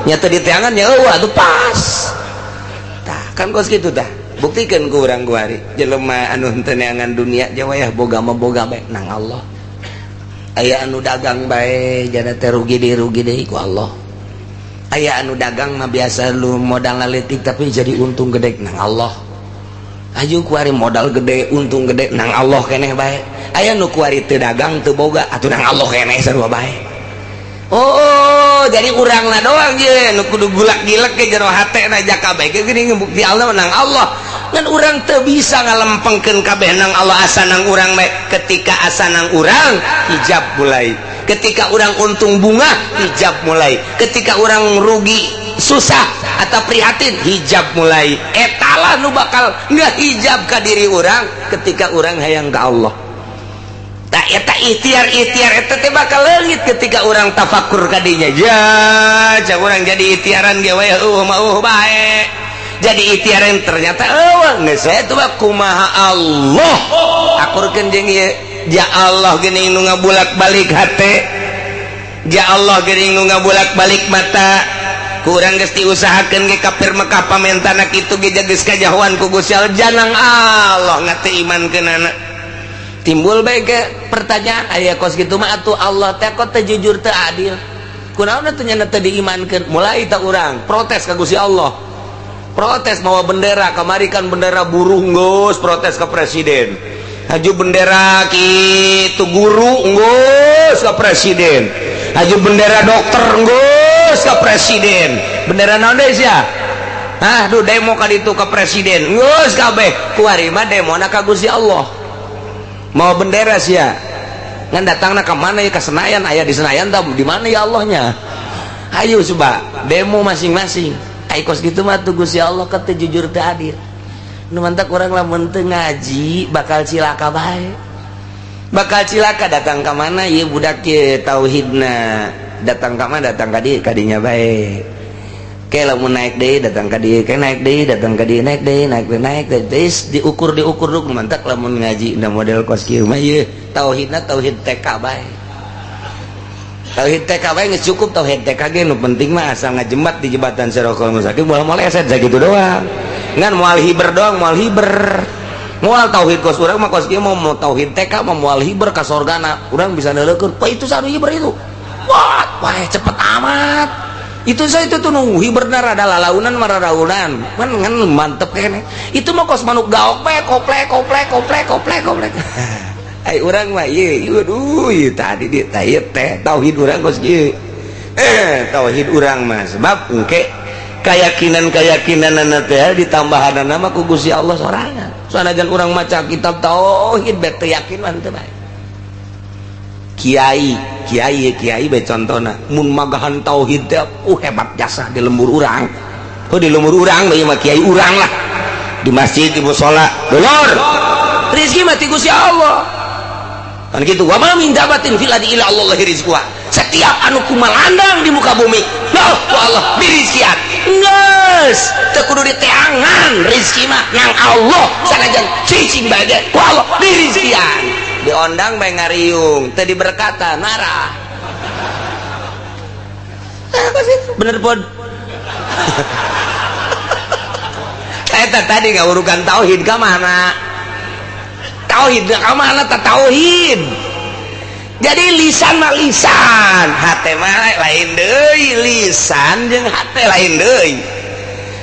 nya, teu diteangan nya eueuh atuh pas. Tah kan kos kitu tah, buktikan ku urang kuari jelema anu henteu neangan dunia je, wayah boga mah boga bae nang Allah. Aya anu dagang bae jana teh rugi deui, rugi deui ku Allah. Aya anu dagang mah biasa lu modal leutik tapi jadi untung gede, nang Allah. Aju kuari modal gede, untung gede, nang Allah keneh bae. Aya nu kuari teu dagang, teu boga atuh nang Allah keneh sarua bae. Oh, jadi urang lah doang je nu kudu gulak gilek ke jero hate na jaka bae ge geuning bukti Allah nang Allah. Ngan urang teu bisa ngalempengkeun kabeh nang Allah asa nang urang bae. Ketika asa nang urang hijab mulai, ketika urang untung bunga hijab mulai, ketika urang rugi susah atau prihatin hijab mulai. Etalah nu bakal ngehijab ka diri urang ketika urang hayang ka Allah. Tak eta ikhtiar-ikhtiar eta teh bakal leungit ketika urang tafakur ka dinya. Ja, cak urang jadi ikhtiaran ge we eueuh mah eueuh bae. Jadi ikhtiaran ternyata eueuh geus eta mah kumaha Allah. Akurkeun jeung ieu, ja Allah geuning nu ngabulak-balik hate. Ja Allah geuning nu ngabulak-balik mata. Kurang geus diusahakeun ge kafir Mekah pamentana kitu ge geus kajahoan ku Gusti Allah janang Allah ngate imankeunana. Timbul bae ke pertanyaan aya kos kitu mah atuh Allah teh kok teu jujur teu adil. Kunaon atuh nya teu diimankeun? Mulai ta urang protes ka Gusti Allah. Protes mawa bendera kamari kan bendera buruh geus protes ka presiden. Haju bendera kitu guru geus ka presiden. Haju bendera dokter geus ka presiden. Bendera naon deui sia? Hah, duh demo ka ditu ka presiden. Geus kabeh kuari mah demona ka Gusti Allah. Mau bendera sia ngan datangna ka mana ya, ka Senayan, aya di Senayan tah di mana ya Allahnya? Hayu coba demo masing-masing. Ai kos kitu mah tuh Gusti Allah ka teu jujur teu adil. Nu mantak urang lamun teu ngaji bakal cilaka bae. Bakal cilaka datang ka mana ieu budak ieu tauhidna, datang ka mana datang ka dieu kadinya bae. Ke lamun naik deui datang ka dieu, ke naik deui datang ka dieu, naik deui, naik deui, naik deui, terus diukur diukur duk mantak lamun ngaji na model kos kieu mah ieu tauhidna tauhid TK bae. Tauhid TK bae geus cukup tauhid TK ge nu penting mah asal ngajembat di jembatan Sirotol Mustaqim moal moleset sakitu doang. Ngan moal hiber doang, moal hiber. Moal tauhid kos urang mah kos kieu mau tauhid TK mah moal hiber ka sorgana. Urang bisa neuleukeun, wah itu sanu hiber itu. Wah, wah cepet amat. Itu saya itu tuh nunggu hiberna rada lalaunan mararaunan kan ngan mantep kene. Itu mah kos manuk gaok bae koplek koplek koplek koplek koplek. Ai urang mah ieu aduh ieu tadi di teh teh tauhid urang kos kieu. Tauhid urang mah sebab engke keyakinan-keyakinanana teh ditambahanana mah ku Gusti Allah sorangan. Sanajan urang maca kitab tauhid bae teu yakin mah teu bae. Kiai, kiai, kiai bae contona mun magahan tauhid teh hebat jasa di lembur urang. Oh di lembur urang bae mah kiai urang lah. Di masjid di musala, dulur. Rezeki mah ti Gusti Allah. Kan kitu wa ma min dabatin fil ardi illa Allah rizquha. Setiap anu kumalandang di muka bumi, lah ku Allah dirizkian. Geus, teu kudu diteangan rezeki mah nang Allah sanajan cicing bae ge ku Allah dirizkian. Diondang bae ngariung, teu diberkatan marah. Apa sih? Bener pod. Eta tadi ngawurukan tauhid ka mana? Tauhid ka mana ta tauhid? Jadi lisan mah lisan, hate mah lain deui, lisan jeung hate lain deui.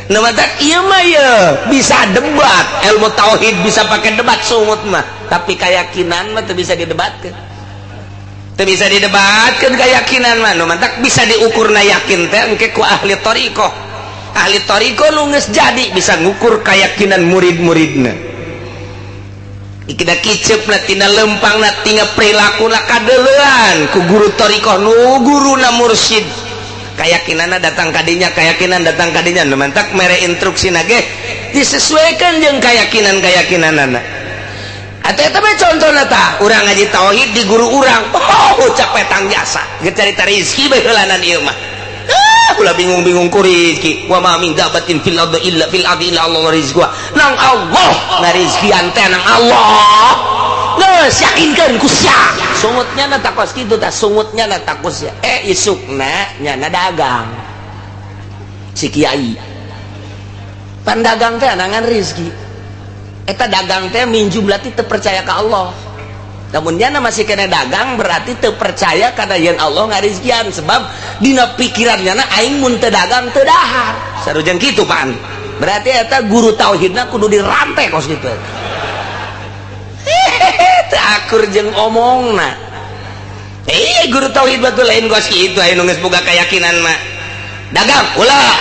Nu matak ieu mah ye bisa debat, ilmu tauhid bisa pakai debat sungut mah, tapi keyakinan mah teu bisa didebatkeun. Teu bisa didebatkeun keyakinan mah, nu matak bisa diukurna yakin teh engke ku ahli thariqah. Ahli thariqah nu geus jadi bisa ngukur keyakinan murid-muridna. Ikida kicep na tina lempang na tina perilaku na kadeleuan ku guru thariqah nu guruna mursyid. Keyakinanna datang kadinya, keyakinan datang kadinya, nu mantak mere instruksi nage disesuaikan jeung keyakinan-keyakinanana. Atuh eta mah contona tah, urang ngaji tauhid di guru urang, oh capek tang jasa, geus carita rezeki bae heulanan ieu mah. Ulah bingung-bingung ku rezeki. Wa ma min dabatin fil ardi illa fil ardi illa Allah rizquha. Nang Allah ngarizkian teh nang Allah. Geus yakinkeun ku sia. Sungutnya na takos kitu tah, sungutnya na takos sia. Isukna nyana dagang. Si kiai. Pan dagang teh anangan rezeki. Eta dagang teh minjum berarti teu percaya ka Allah. Namun nyana masih kena dagang berarti teu percaya karena yang Allah ngarizkian sebab dina pikiran nyana aing mun teu dagang teu dahar. Sarujeng kitu pan. Berarti eta guru tauhidna kudu dirantai kos kitu. Hehehe teu akur jeung omongna. Guru tauhid batu lain kos kitu aya nu geus boga keyakinan mah. Dagang ulah.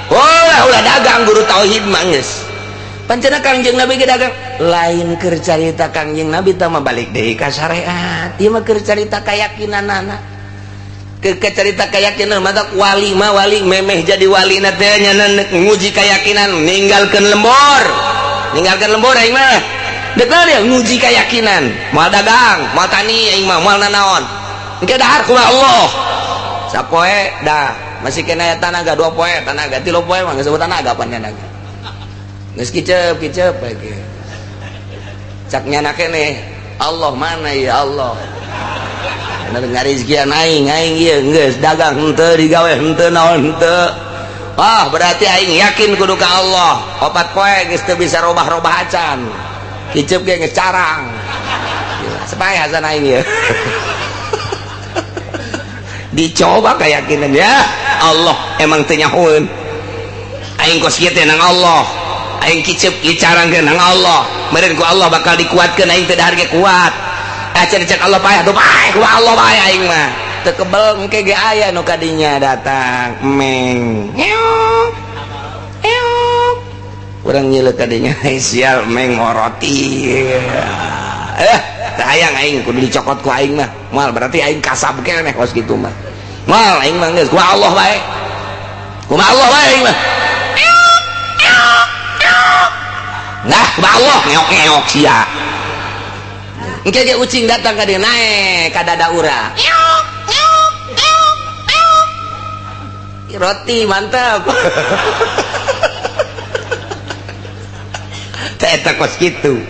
Ulah ulah dagang guru tauhid mah geus. Pancena Kangjeng Nabi ge dagang lain keur carita Kangjeng Nabi tah mah balik deui ka syariat. Ieu mah keur carita kayakinanana. Ke carita keyakinan mata wali mah wali memeh jadi wali na teh nya nguji keyakinan ninggalkeun lembur. Ninggalkeun lembur aing mah. Deuk dia nguji keyakinan. Moal dagang, moal tani aing mah, moal nanaon. Engke dahar kumaha Allah. Sapoe dah masih kena tanaga 2 poe tanaga 3 poe mah geus tanaga pan tanaga. Geus kicep-kicep bae ge. Cak nyana keneh Allah mana ya Allah. Bener ngarizkian aing aing ieu geus dagang henteu digawe henteu naon henteu. Wah berarti aing yakin kudu ka Allah. 4 poe geus teu bisa robah-robah acan. Kicep ge geus carang. Sepaya hasan aing ieu. Dicoba keyakinan ya Allah emang teu nyahoeun. Aing kos kieu teh nang Allah. Aing kicep kicarang ge nang Allah. Meureun ku Allah bakal dikuatkeun aing teu dahar ge kuat. Acan cek Allah paeh atuh paeh ku Allah bae aing mah. Teu kebel engke ge aya nu kadinya datang meng. Ngeok. Ngeok. Urang nyileuk kadinya sial meng moroti. Teu hayang aing kudu dicokot ku aing mah. Moal berarti aing kasab keneh kos kitu mah. Moal aing mah geus ku Allah bae. Kumaha Allah bae aing mah. Nah, kumaha Allah ngeok-ngeok sia. Engke ge ucing datang ka dieu naek ka dada urang. Roti mantap. Teh eta kos kitu.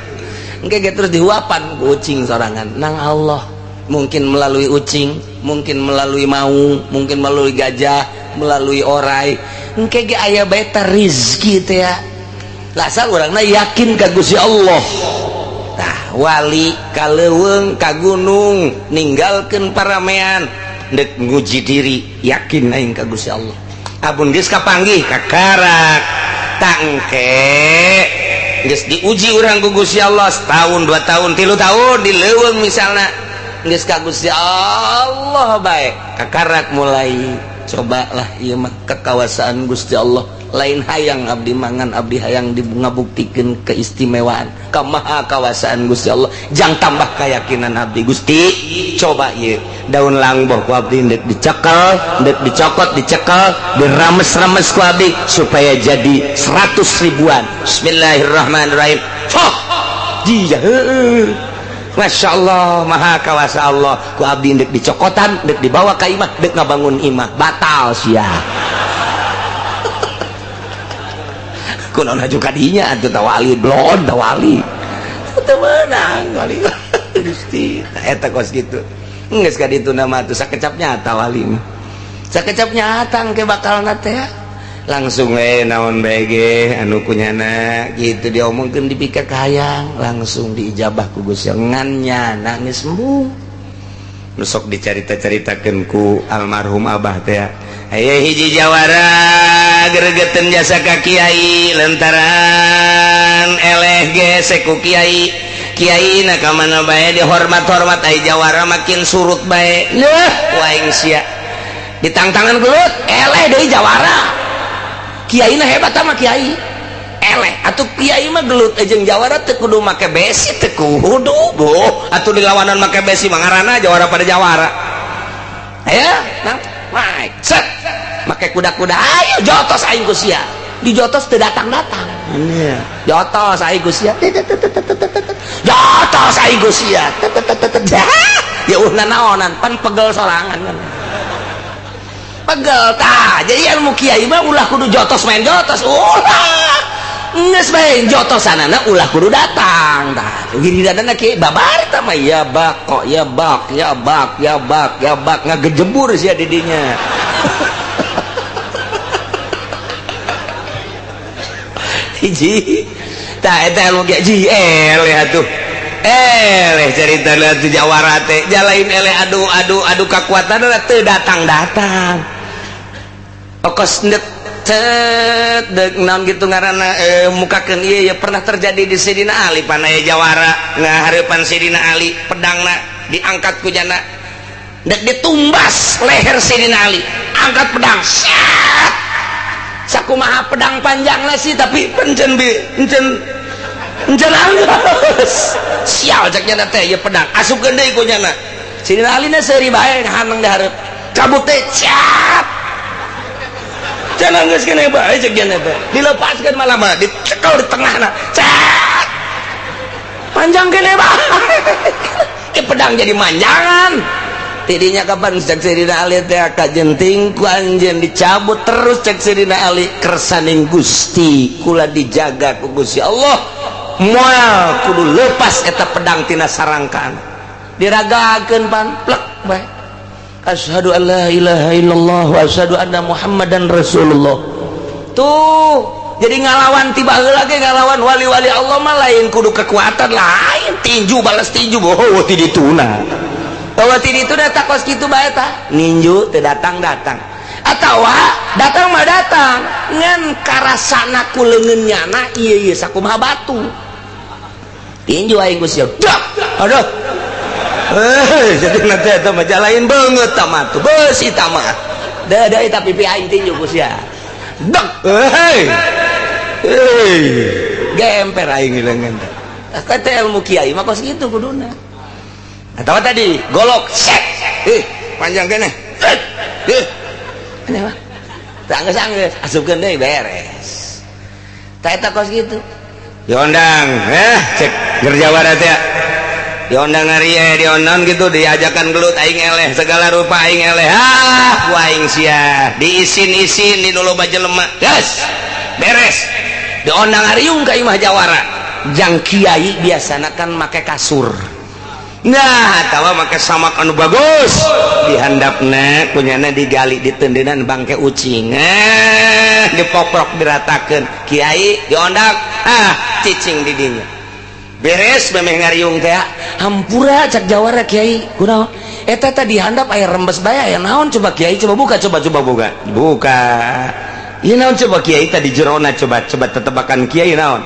Engke ge terus dihuapan ku ucing sorangan nang Allah. Mungkin melalui ucing, mungkin melalui maung, mungkin melalui gajah, melalui orai. Engke ge aya bae teh rizki teh ya. Lasal urangna yakin ka Gusti Allah. Tah wali ka leuweung ka gunung ninggalkeun paramean deuk nguji diri yakin aing ka Gusti Allah. Abun geus kapanggih kakarak tangke geus diuji urang ku Gusti Allah setahun 2 tahun 3 tahun di leuweung misalna geus ka Gusti Allah bae kakarak mulai cobalah ieu mah kekawasaan Gusti Allah. Lain hayang abdi mangan abdi hayang ngabuktikeun keistimewaan kamaha kawasaan Gusti Allah jang tambah keyakinan abdi Gusti coba ieu daun langboh ku abdi ndek dicekel ndek dicokot dicekel dirames-rames ku abdi supaya jadi 100 ribuan. Bismillahirrahmanirrahim. Foh jia heueuh Masya Allah maha kawasa Allah ku abdi ndek dicokotan ndek dibawa ka imah ndek ngabangun imah batal sia. Kunaon haju kadinya atuh tawali blon tawali teu meunang wali Gusti eta kos kitu geus ka ditu nama atuh sakecap nyata wali mah sakecap nyata engke bakalna teh langsung we naon bae ge anu kunyana kitu diomongkeun dipika kahayang langsung diijabah ku Gusti ngan nyana geus embung nu sok dicarita-caritakeun ku almarhum abah teh aya hiji jawara gregeten jasa ka kiai lantaran eleh gesek ku kiai kiai na ka mana bae dihormat-hormat ai jawara makin surut bae leuh ku aing sia ditangtangan gelut eleh deui jawara kiai na hebat sama kiai eleh atuh kiai mah gelut jeung jawara teu kudu make besi teu kudu boh atuh dilawanan make besi mah ngaranna jawara pada jawara aya nang naik set make kuda-kuda ayo jotos aing ku sia dijotos teu datang-datang jotos aing ku sia jotos aing ku sia ya uh nanaonan pan pegel sorangan kan pegel tah jadi ilmu kiai mah ulah kudu jotos main jotos ulah geus bae jotosanana ulah kudu datang tah giliranna kiai babar tah mah ya bak kok ya bak ya bak ya bak ya bak ngagejebur sia di dinya. Hiji tah eta ilmu kiai ji eleh atuh eleh carita atuh jawara teh jalain eleh adu adu adu kakuatanna teu datang-datang okos ndek cet dek naon gitu ngaranna mukakeun ieu ya pernah terjadi di Sidina Ali panaya jawara ngahareupan Sidina Ali pedangna diangkat ku jana dek ditumbas leher Sidina Ali angkat pedang set Sakumaha pedang panjang sih, tapi pencen bi encen encen anggeus. Sial cek nyana teh ieu pedang. Asupkeun deui ku nyana. Sidina Ali na seuri bae haneng di hareup. Cabut teh cap. Cenah geus keneh bae cek nyana teh. Dilepaskeun malah mah dicekel di tengahna. Cat. Panjang keneh bae. Ke pedang jadi manjangan. Tidinya kapan cek Sidina Ali teh kajenting ku anjeun dicabut terus cek Sidina Ali kersaning Gusti kula dijaga ku Gusti Allah moal kudu lepas eta pedang tina sarangkaan diragakeun pan plek bae asyhadu an la ilaha illallah wa asyhadu anna Muhammadan Rasulullah. Tuh jadi ngalawan tiba heula ge ngalawan wali-wali Allah mah lain kudu kekuatan lain tinju balas tinju oh ti dituna. Bahwa ti ditu da kos kitu bae tah ninju teu datang-datang atawa datang mah datang ngan karasana ku leungeun nyana ieu ieu sakumaha batu tinju aing geus siap aduh jadi nanti eta mah lain beungeut tah mah tuh beusi tah mah da da eta pipi aing tinju ku sia dek heuy heuy gemper aing leungeun teh kata ilmu kiai mah kos kitu kuduna. Atau tadi golok set panjang keneh aneh mah teu anggeus-anggeus asupkeun deui beres tah eta kos kitu diondang cek gerjawara teh diondang ngarie diondang gitu diajakan gelut aing eleh segala rupa aing eleh ah ku aing sia diisin-isin di nu loba jelema geus beres diondang ariung ka imah jawara jang kiai biasana kan make kasur. Nah, atawa make samak anu bagus dihandapna kunyana digali ditendenan bangke ucing dipoprok diratakeun kiai diondang ah cicing di dinya beres memeh ngariung teh hampura cak jawara kiai kunaon eta teh dihandap aya rembes bae aya naon coba kiai coba buka coba coba buka buka ieu naon coba kiai tadi jerona coba coba tetebakan kiai naon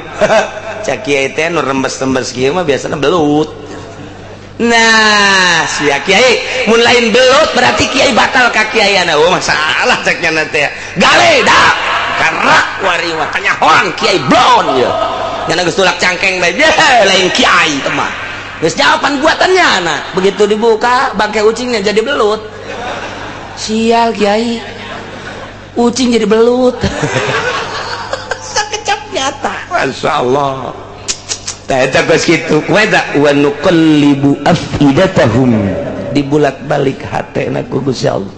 cak kiai teh nu rembes-rembes kieu mah biasana belut. Nah, sia kiai mun lain belut berarti kiai batal ka kiaiana. Oh, masalah cek nya teh. Gale dak karak wari mah kanyahoan kiai blon ye. Nya geus tulak cangkeng bae lain kiai teh mah. Geus jawaban buatannya nah. Begitu dibuka bangke ucingnya jadi belut. Sial kiai. Ucing jadi belut. Sakecap nyata. Masyaallah. Eta geus kitu wa nuqallibu afidatahum dibulak-balik hatena ku Gusti Allah.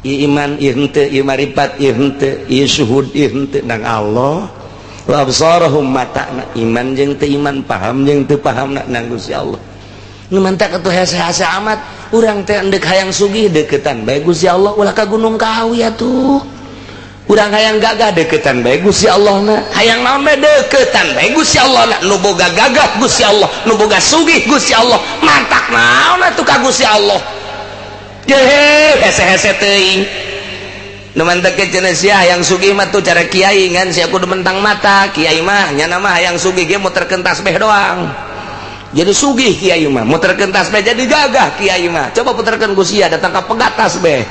Ieu iman ieu henteu, ieu maripat ieu henteu, ieu syuhud ieu henteu nang Allah. Wa absarahum matana iman jeung teu iman, paham jeung teu pahamna nang Gusti Allah. Nu mantak atuh hese-hese amat urang teh endek hayang sugih deketan bae Gusti Allah ulah ka Gunung Kawi atuh. Urang hayang gagah deketan bae Gusti Allah na, hayang naon bae deketan bae Gusti Allah na, nu boga gagah Gusti Allah, nu boga sugih Gusti Allah, mantak naon atuh ka Gusti Allah. Jehe hese-hese teuing. Nu mantak cenah sia hayang sugih mah tuh cara kiai ngan sia kudu mentang mata, kiai mah nyana mah hayang sugih ge muterkeun tasbih doang. Jadi sugih kiai mah muterkeun tasbih jadi gagah kiai mah. Coba puterkeun ku sia datang ka pegat tasbih.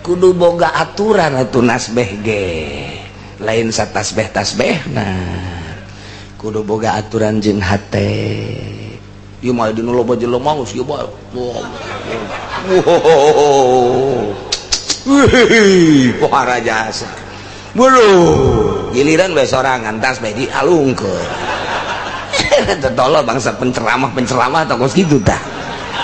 Kudu boga aturan atuh nasbeh ge lain satasbeh tasbeh nah kudu boga aturan jeung hate ieu mah dinu loba jelema geus ieu bae wih pohara jasa beuh giliran bae sorangan tasbeh dialungkeun tolol bangsa penceramah-penceramah tah kos kitu tah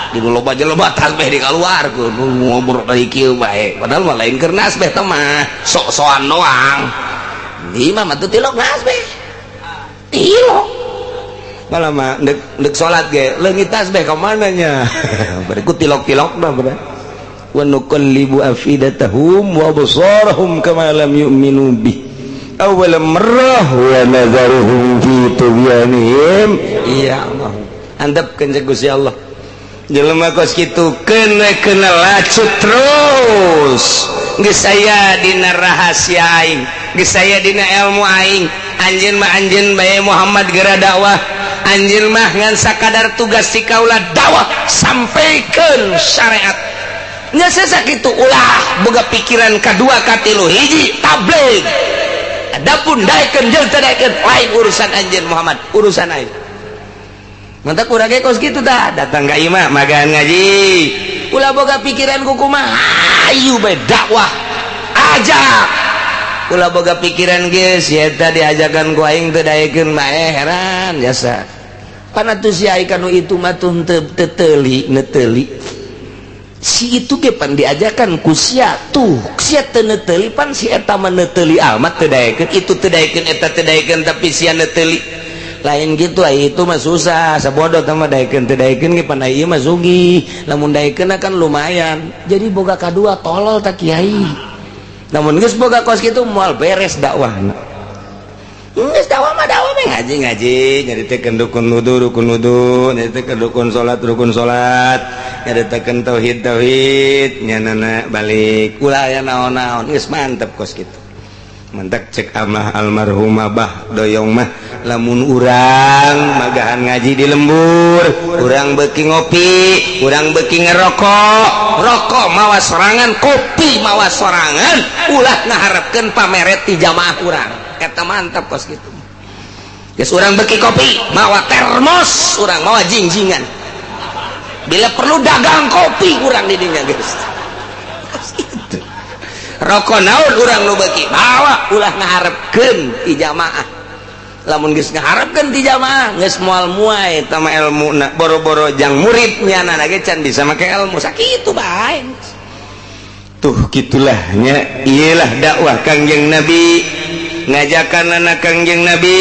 di loba jelema tasbeh dikaluarkeun ngobrol dari kieu bae padahal mah lain keur nasbeh teh mah sok-sokan doang ieu mah teu tilok nasbeh tilok malah mah ndek salat ge leungit tasbeh ka mana nya berikut tilok-tilok mah bener wa nuqallibu afidatahum wa absarahum kama lam yu'minu bi awwal marrah wa nadharuhum fi tughyanihim iya Allah andepkeun jeung Gusti Allah jelema kos kitu kena lacut terus geus aya dina rahasia aing geus aya dina ilmu aing anjeun mah anjeun bae Muhammad geura dakwah anjeun mah ngan sakadar tugas si kaula dakwah sampaikeun syariat Nggak sesak itu ulah boga pikiran kedua katilu hiji tabligh. Adapun daekeun jeung teu daekeun lain urusan anjeun Muhammad, urusan aing. Mantap urang ge kos kitu tah, datang ka imah magan ngaji. Ulah boga pikiran ku kumaha, hayu bae dakwah. Ajak. Ulah boga pikiran geus si eta diajakan ku aing teu daekeun mah heran jasa. Pan atuh si ai kanu itu mah tuh teu teuli neteuli. Si itu ge pan diajakan ku sia tuh sia teu neteuli pan si eta mah neteuli amat teu daekeun itu teu daekeun eta teu daekeun tapi sia neteuli lain gitu ai itu mah susah sabodo tah mah daekeun teu daekeun ge pan ai ieu mah sugih lamun daekeun kan lumayan jadi boga kadua tolol ta kiai lamun geus boga kos kitu moal beres dakwahna geus dakwah mah dakwah mah ngaji-ngaji nyaritakeun rukun wudu rukun wudu nyaritakeun rukun salat rukun salat nyaritakeun tauhid tauhid nyanana balik ulah aya naon-naon geus mantep kos kitu mantak cek amah almarhum abah doyong mah lamun urang magahan ngaji di lembur urang beuki ngopi urang beuki ngerokok rokok mawa sorangan kopi mawa sorangan ulah ngaharepkeun pameret ti jamaah urang eta mantap kos kitu geus urang beuki kopi mawa termos urang mawa jingjingan bila perlu dagang kopi urang di dinya geus kos kitu rokok naon urang nu beuki bawa ulah ngaharepkeun ti jamaah lamun geus ngaharepkeun ti jamaah geus moal muai eta mah elmuna boro-boro jang muridnya nana ge can bisa make ilmu sakitu bae tuh kitulahnya iyalah dakwah Kangjeng Nabi ngajakan anak Kangjeng Nabi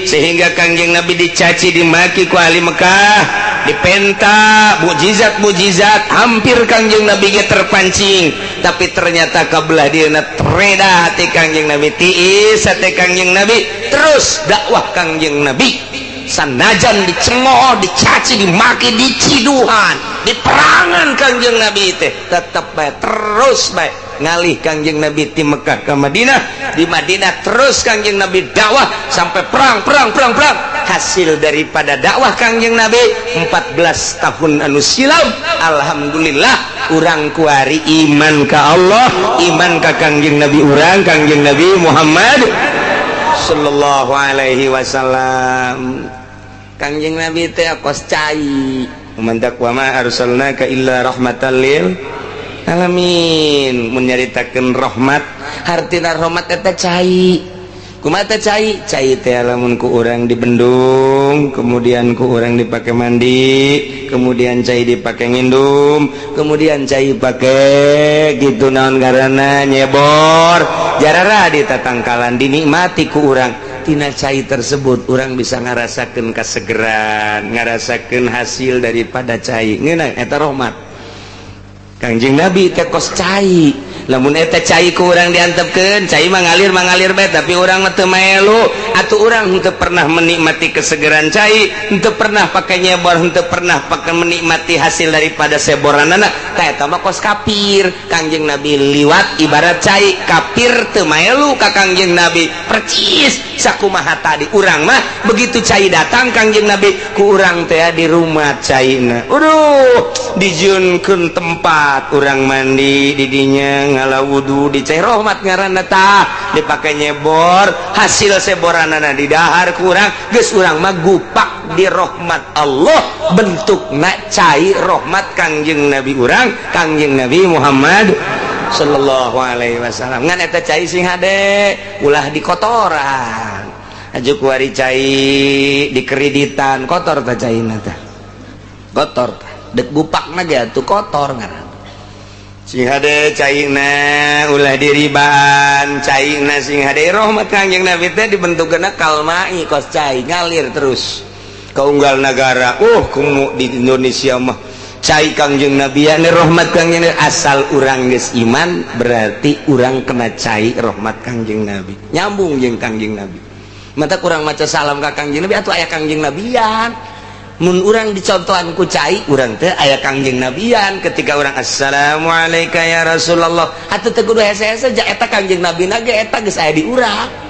sehingga Kangjeng Nabi dicaci dimaki ku ahli Mekah dipenta mukjizat-mukjizat hampir Kangjeng Nabi ge terpancing tapi ternyata kabelah dieuna tereda hati Kangjeng Nabi tiis hati Kangjeng Nabi terus dakwah Kangjeng Nabi sanajan dicemooh dicaci dimaki diciduhan diperangan Kangjeng Nabi teh tetep bae terus bae ngalih Kangjeng Nabi ti Mekah ke Madinah di Madinah terus Kangjeng Nabi dakwah sampai perang perang perang perang hasil daripada dakwah Kangjeng Nabi 14 tahun anu silam alhamdulillah urang kuari iman ka Allah iman ka Kangjeng Nabi urang Kangjeng Nabi Muhammad sallallahu alaihi wasallam. Kangjeng Nabi teh kos cai mantak wa ma arsalnaka illa rahmatan lil alamin mun nyaritakeun rahmat hartina rahmat eta cai kumaha teh cai cai teh lamun ku urang dibendung kemudian ku urang dipake mandi kemudian cai dipake ngindum kemudian cai pake gitu naon ngaranna nyebor jarara di tatangkalan dinikmati ku urang tina cai tersebut urang bisa ngarasakeun kasegeran ngarasakeun hasil daripada cai ngeunah eta rahmat Kangjeng Nabi teh kos cai lamun eta cai ku urang diantepkeun cai mah ngalir bae tapi urang mah teu maelu atuh urang henteu pernah menikmati kesegeran cai henteu pernah pake nyebor henteu pernah pake menikmati hasil daripada seboranana tah eta mah kos kafir. Kangjeng Nabi liwat ibarat cai kafir teu maelu ka Kangjeng Nabi percis sakumaha tadi urang mah begitu cai datang Kangjeng Nabi ku urang teh di rumah caina aduh dijieunkeun tempat urang mandi didinya ngala wudu di cai rahmat ngaranna tah dipake nyebor hasil seboranana di dahar ku urang geus urang mah gupak di rahmat Allah bentukna cai rahmat Kangjeng Nabi urang Kangjeng Nabi Muhammad sallallahu alaihi wasallam ngan eta cai sing hade ulah dikotoran aju kuari cai dikreditan kotor tah caina tah kotor tah dek gupakna ge atuh kotor ngaran sing hade caina ulah diribaan caina sing hade rahmat Kangjeng Nabi teh dibentukna kalmai kos cai ngalir terus ka unggal nagara kumu di Indonesia mah cai Kangjeng Nabi ya rahmat Kangjeng Nabi asal urang geus iman berarti urang kena cai rahmat Kangjeng Nabi nyambung jeung Kangjeng Nabi mata kurang maca salam ka Kangjeng Nabi atuh aya Kangjeng Nabian mun urang dicontohan ku cai urang teh aya Kangjeng Nabian ketika urang assalamualaikum ya Rasulullah atuh teu kudu hese-hese ja eta Kangjeng Nabi na ge eta geus aya di urang.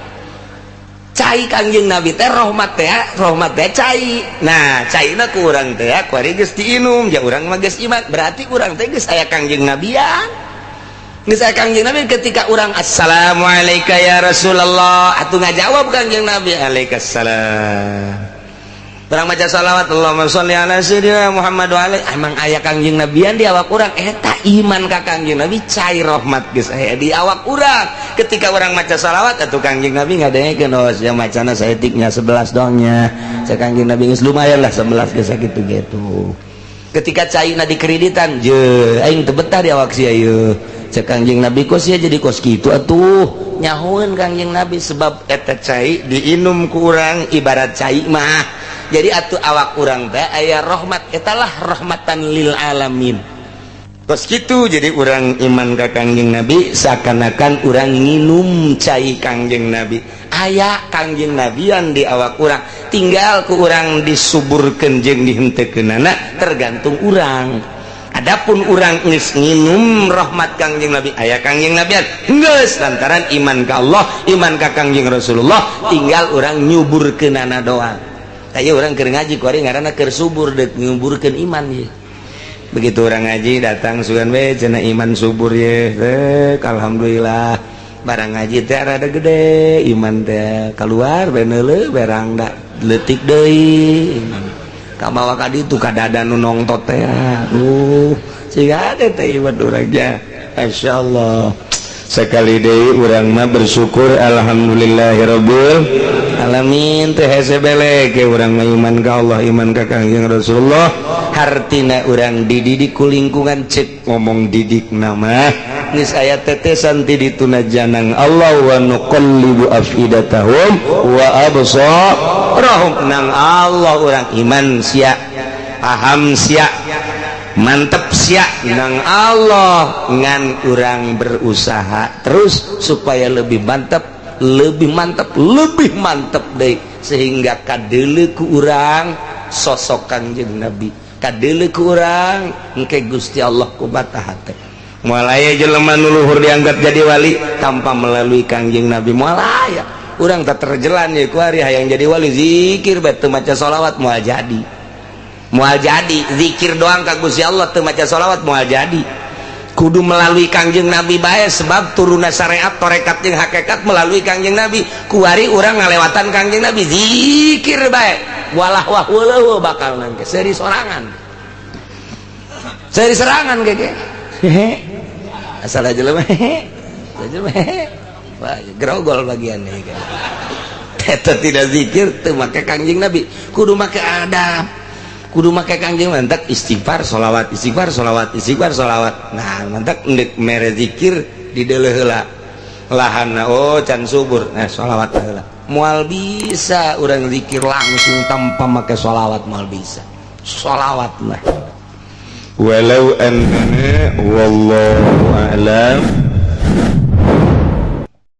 Cai Kangjeng Nabi teh rahmat teh, rahmat teh cai. Nah, caina ku urang teh kuari geus diinum, ja urang mah geus iman. Berarti urang teh geus aya Kangjeng Nabian. Geus aya Kangjeng Nabi ketika urang assalamualaikum ya Rasulullah, atuh ngajawab Kangjeng Nabi alaikassalam. Urang maca salawat Allahumma sholli ala sayyidina Muhammad wa alaihi, emang aya Kangjeng Nabian di awak urang, eta iman ka Kangjeng Nabi cai rahmat geus aya di awak urang. Ketika urang maca salawat atuh Kangjeng Nabi ngadengekeun, oh sia macana saeutiknya 11 dongnya. Cek Kangjeng Nabi geus lumayan lah 11 geus sakitu gitu. Ketika caina dikreditan, je aing teu betah di awak sia ieu. Cek Kangjeng Nabi kos sia jadi kos kitu atuh. Nyahoeun Kangjeng Nabi sebab eta cai diinum ku urang ibarat cai mah. Jadi atuh awak urang teh aya rahmat, etalah rahmatan lil alamin. Kos kitu jadi urang iman ka Kangjeng Nabi seakan-akan urang nginum cai Kangjeng Nabi. Aya Kangjeng Nabian di awak urang, tinggal ku urang disuburkeun jeung dihenteukeunana tergantung urang. Adapun urang geus nginum rahmat Kangjeng Nabi, aya Kangjeng Nabian geus lantaran iman ka Allah, iman ka Kangjeng Rasulullah, tinggal urang nyuburkeunana doang. Kayak orang keur ngaji kuari ngaranna keur subur deuk nyuburkeun iman ye. Begitu orang ngaji datang sugan we cenah iman subur ye. Rek alhamdulillah. Barang ngaji teh rada gede iman teh keluar we neuleuh berang da leutik deui iman. Kamawa ka ditu kadada nu nongtot teh. Siga teh iman urang nya. Masyaallah. Sekali deui urang mah bersyukur alhamdulillahirabbil alamin teh hese belek ke urang mah iman ka Allah, iman ka Kangjeng Rasulullah. Hartina urang dididik ku lingkungan, cek ngomong didik nama geus aya tetesan ti dituna janang Allah wa nuqallibu afidatahum wa absarahum. Nang Allah urang iman sia, paham sia, mantep sia nang Allah, ngan urang berusaha terus supaya lebih mantep, lebih mantep, lebih mantep deh, sehingga kadeuleu ku urang sosok Kangjeng Nabi, kadeuleu ku urang engke Gusti Allah ku mata hate. Moal aya jelema nu luhur dianggap jadi wali tanpa melalui Kangjeng Nabi, moal aya. Urang tak terjelan ye ku ari hayang jadi wali zikir bae teu maca sholawat moal jadi. Moal jadi zikir doang ka Gusti Allah teu maca sholawat moal jadi. Kudu melalui Kangjeng Nabi bae, sebab turunna syariat tarekat jeung hakikat melalui Kangjeng Nabi. Kuari urang ngalewatan Kangjeng Nabi zikir bae walah wah weuh bakal nangke seuri sorangan. Seuri serangan gege. Hehe. Asal aja jelema hehe. Jelema hehe. Wah, grogol bagian nih. Eta tidak zikir teu make Kangjeng Nabi. Kudu make adab. Kudu make Kangjeng mantak istighfar sholawat, istighfar sholawat, istighfar sholawat. Nah, mantak endek mere zikir di deuleuh heula. Lahanna oh can subur. Nah, sholawat heula. Moal bisa urang zikir langsung tanpa make sholawat, moal bisa. Sholawat lah. Walau annana wallahu a'lam.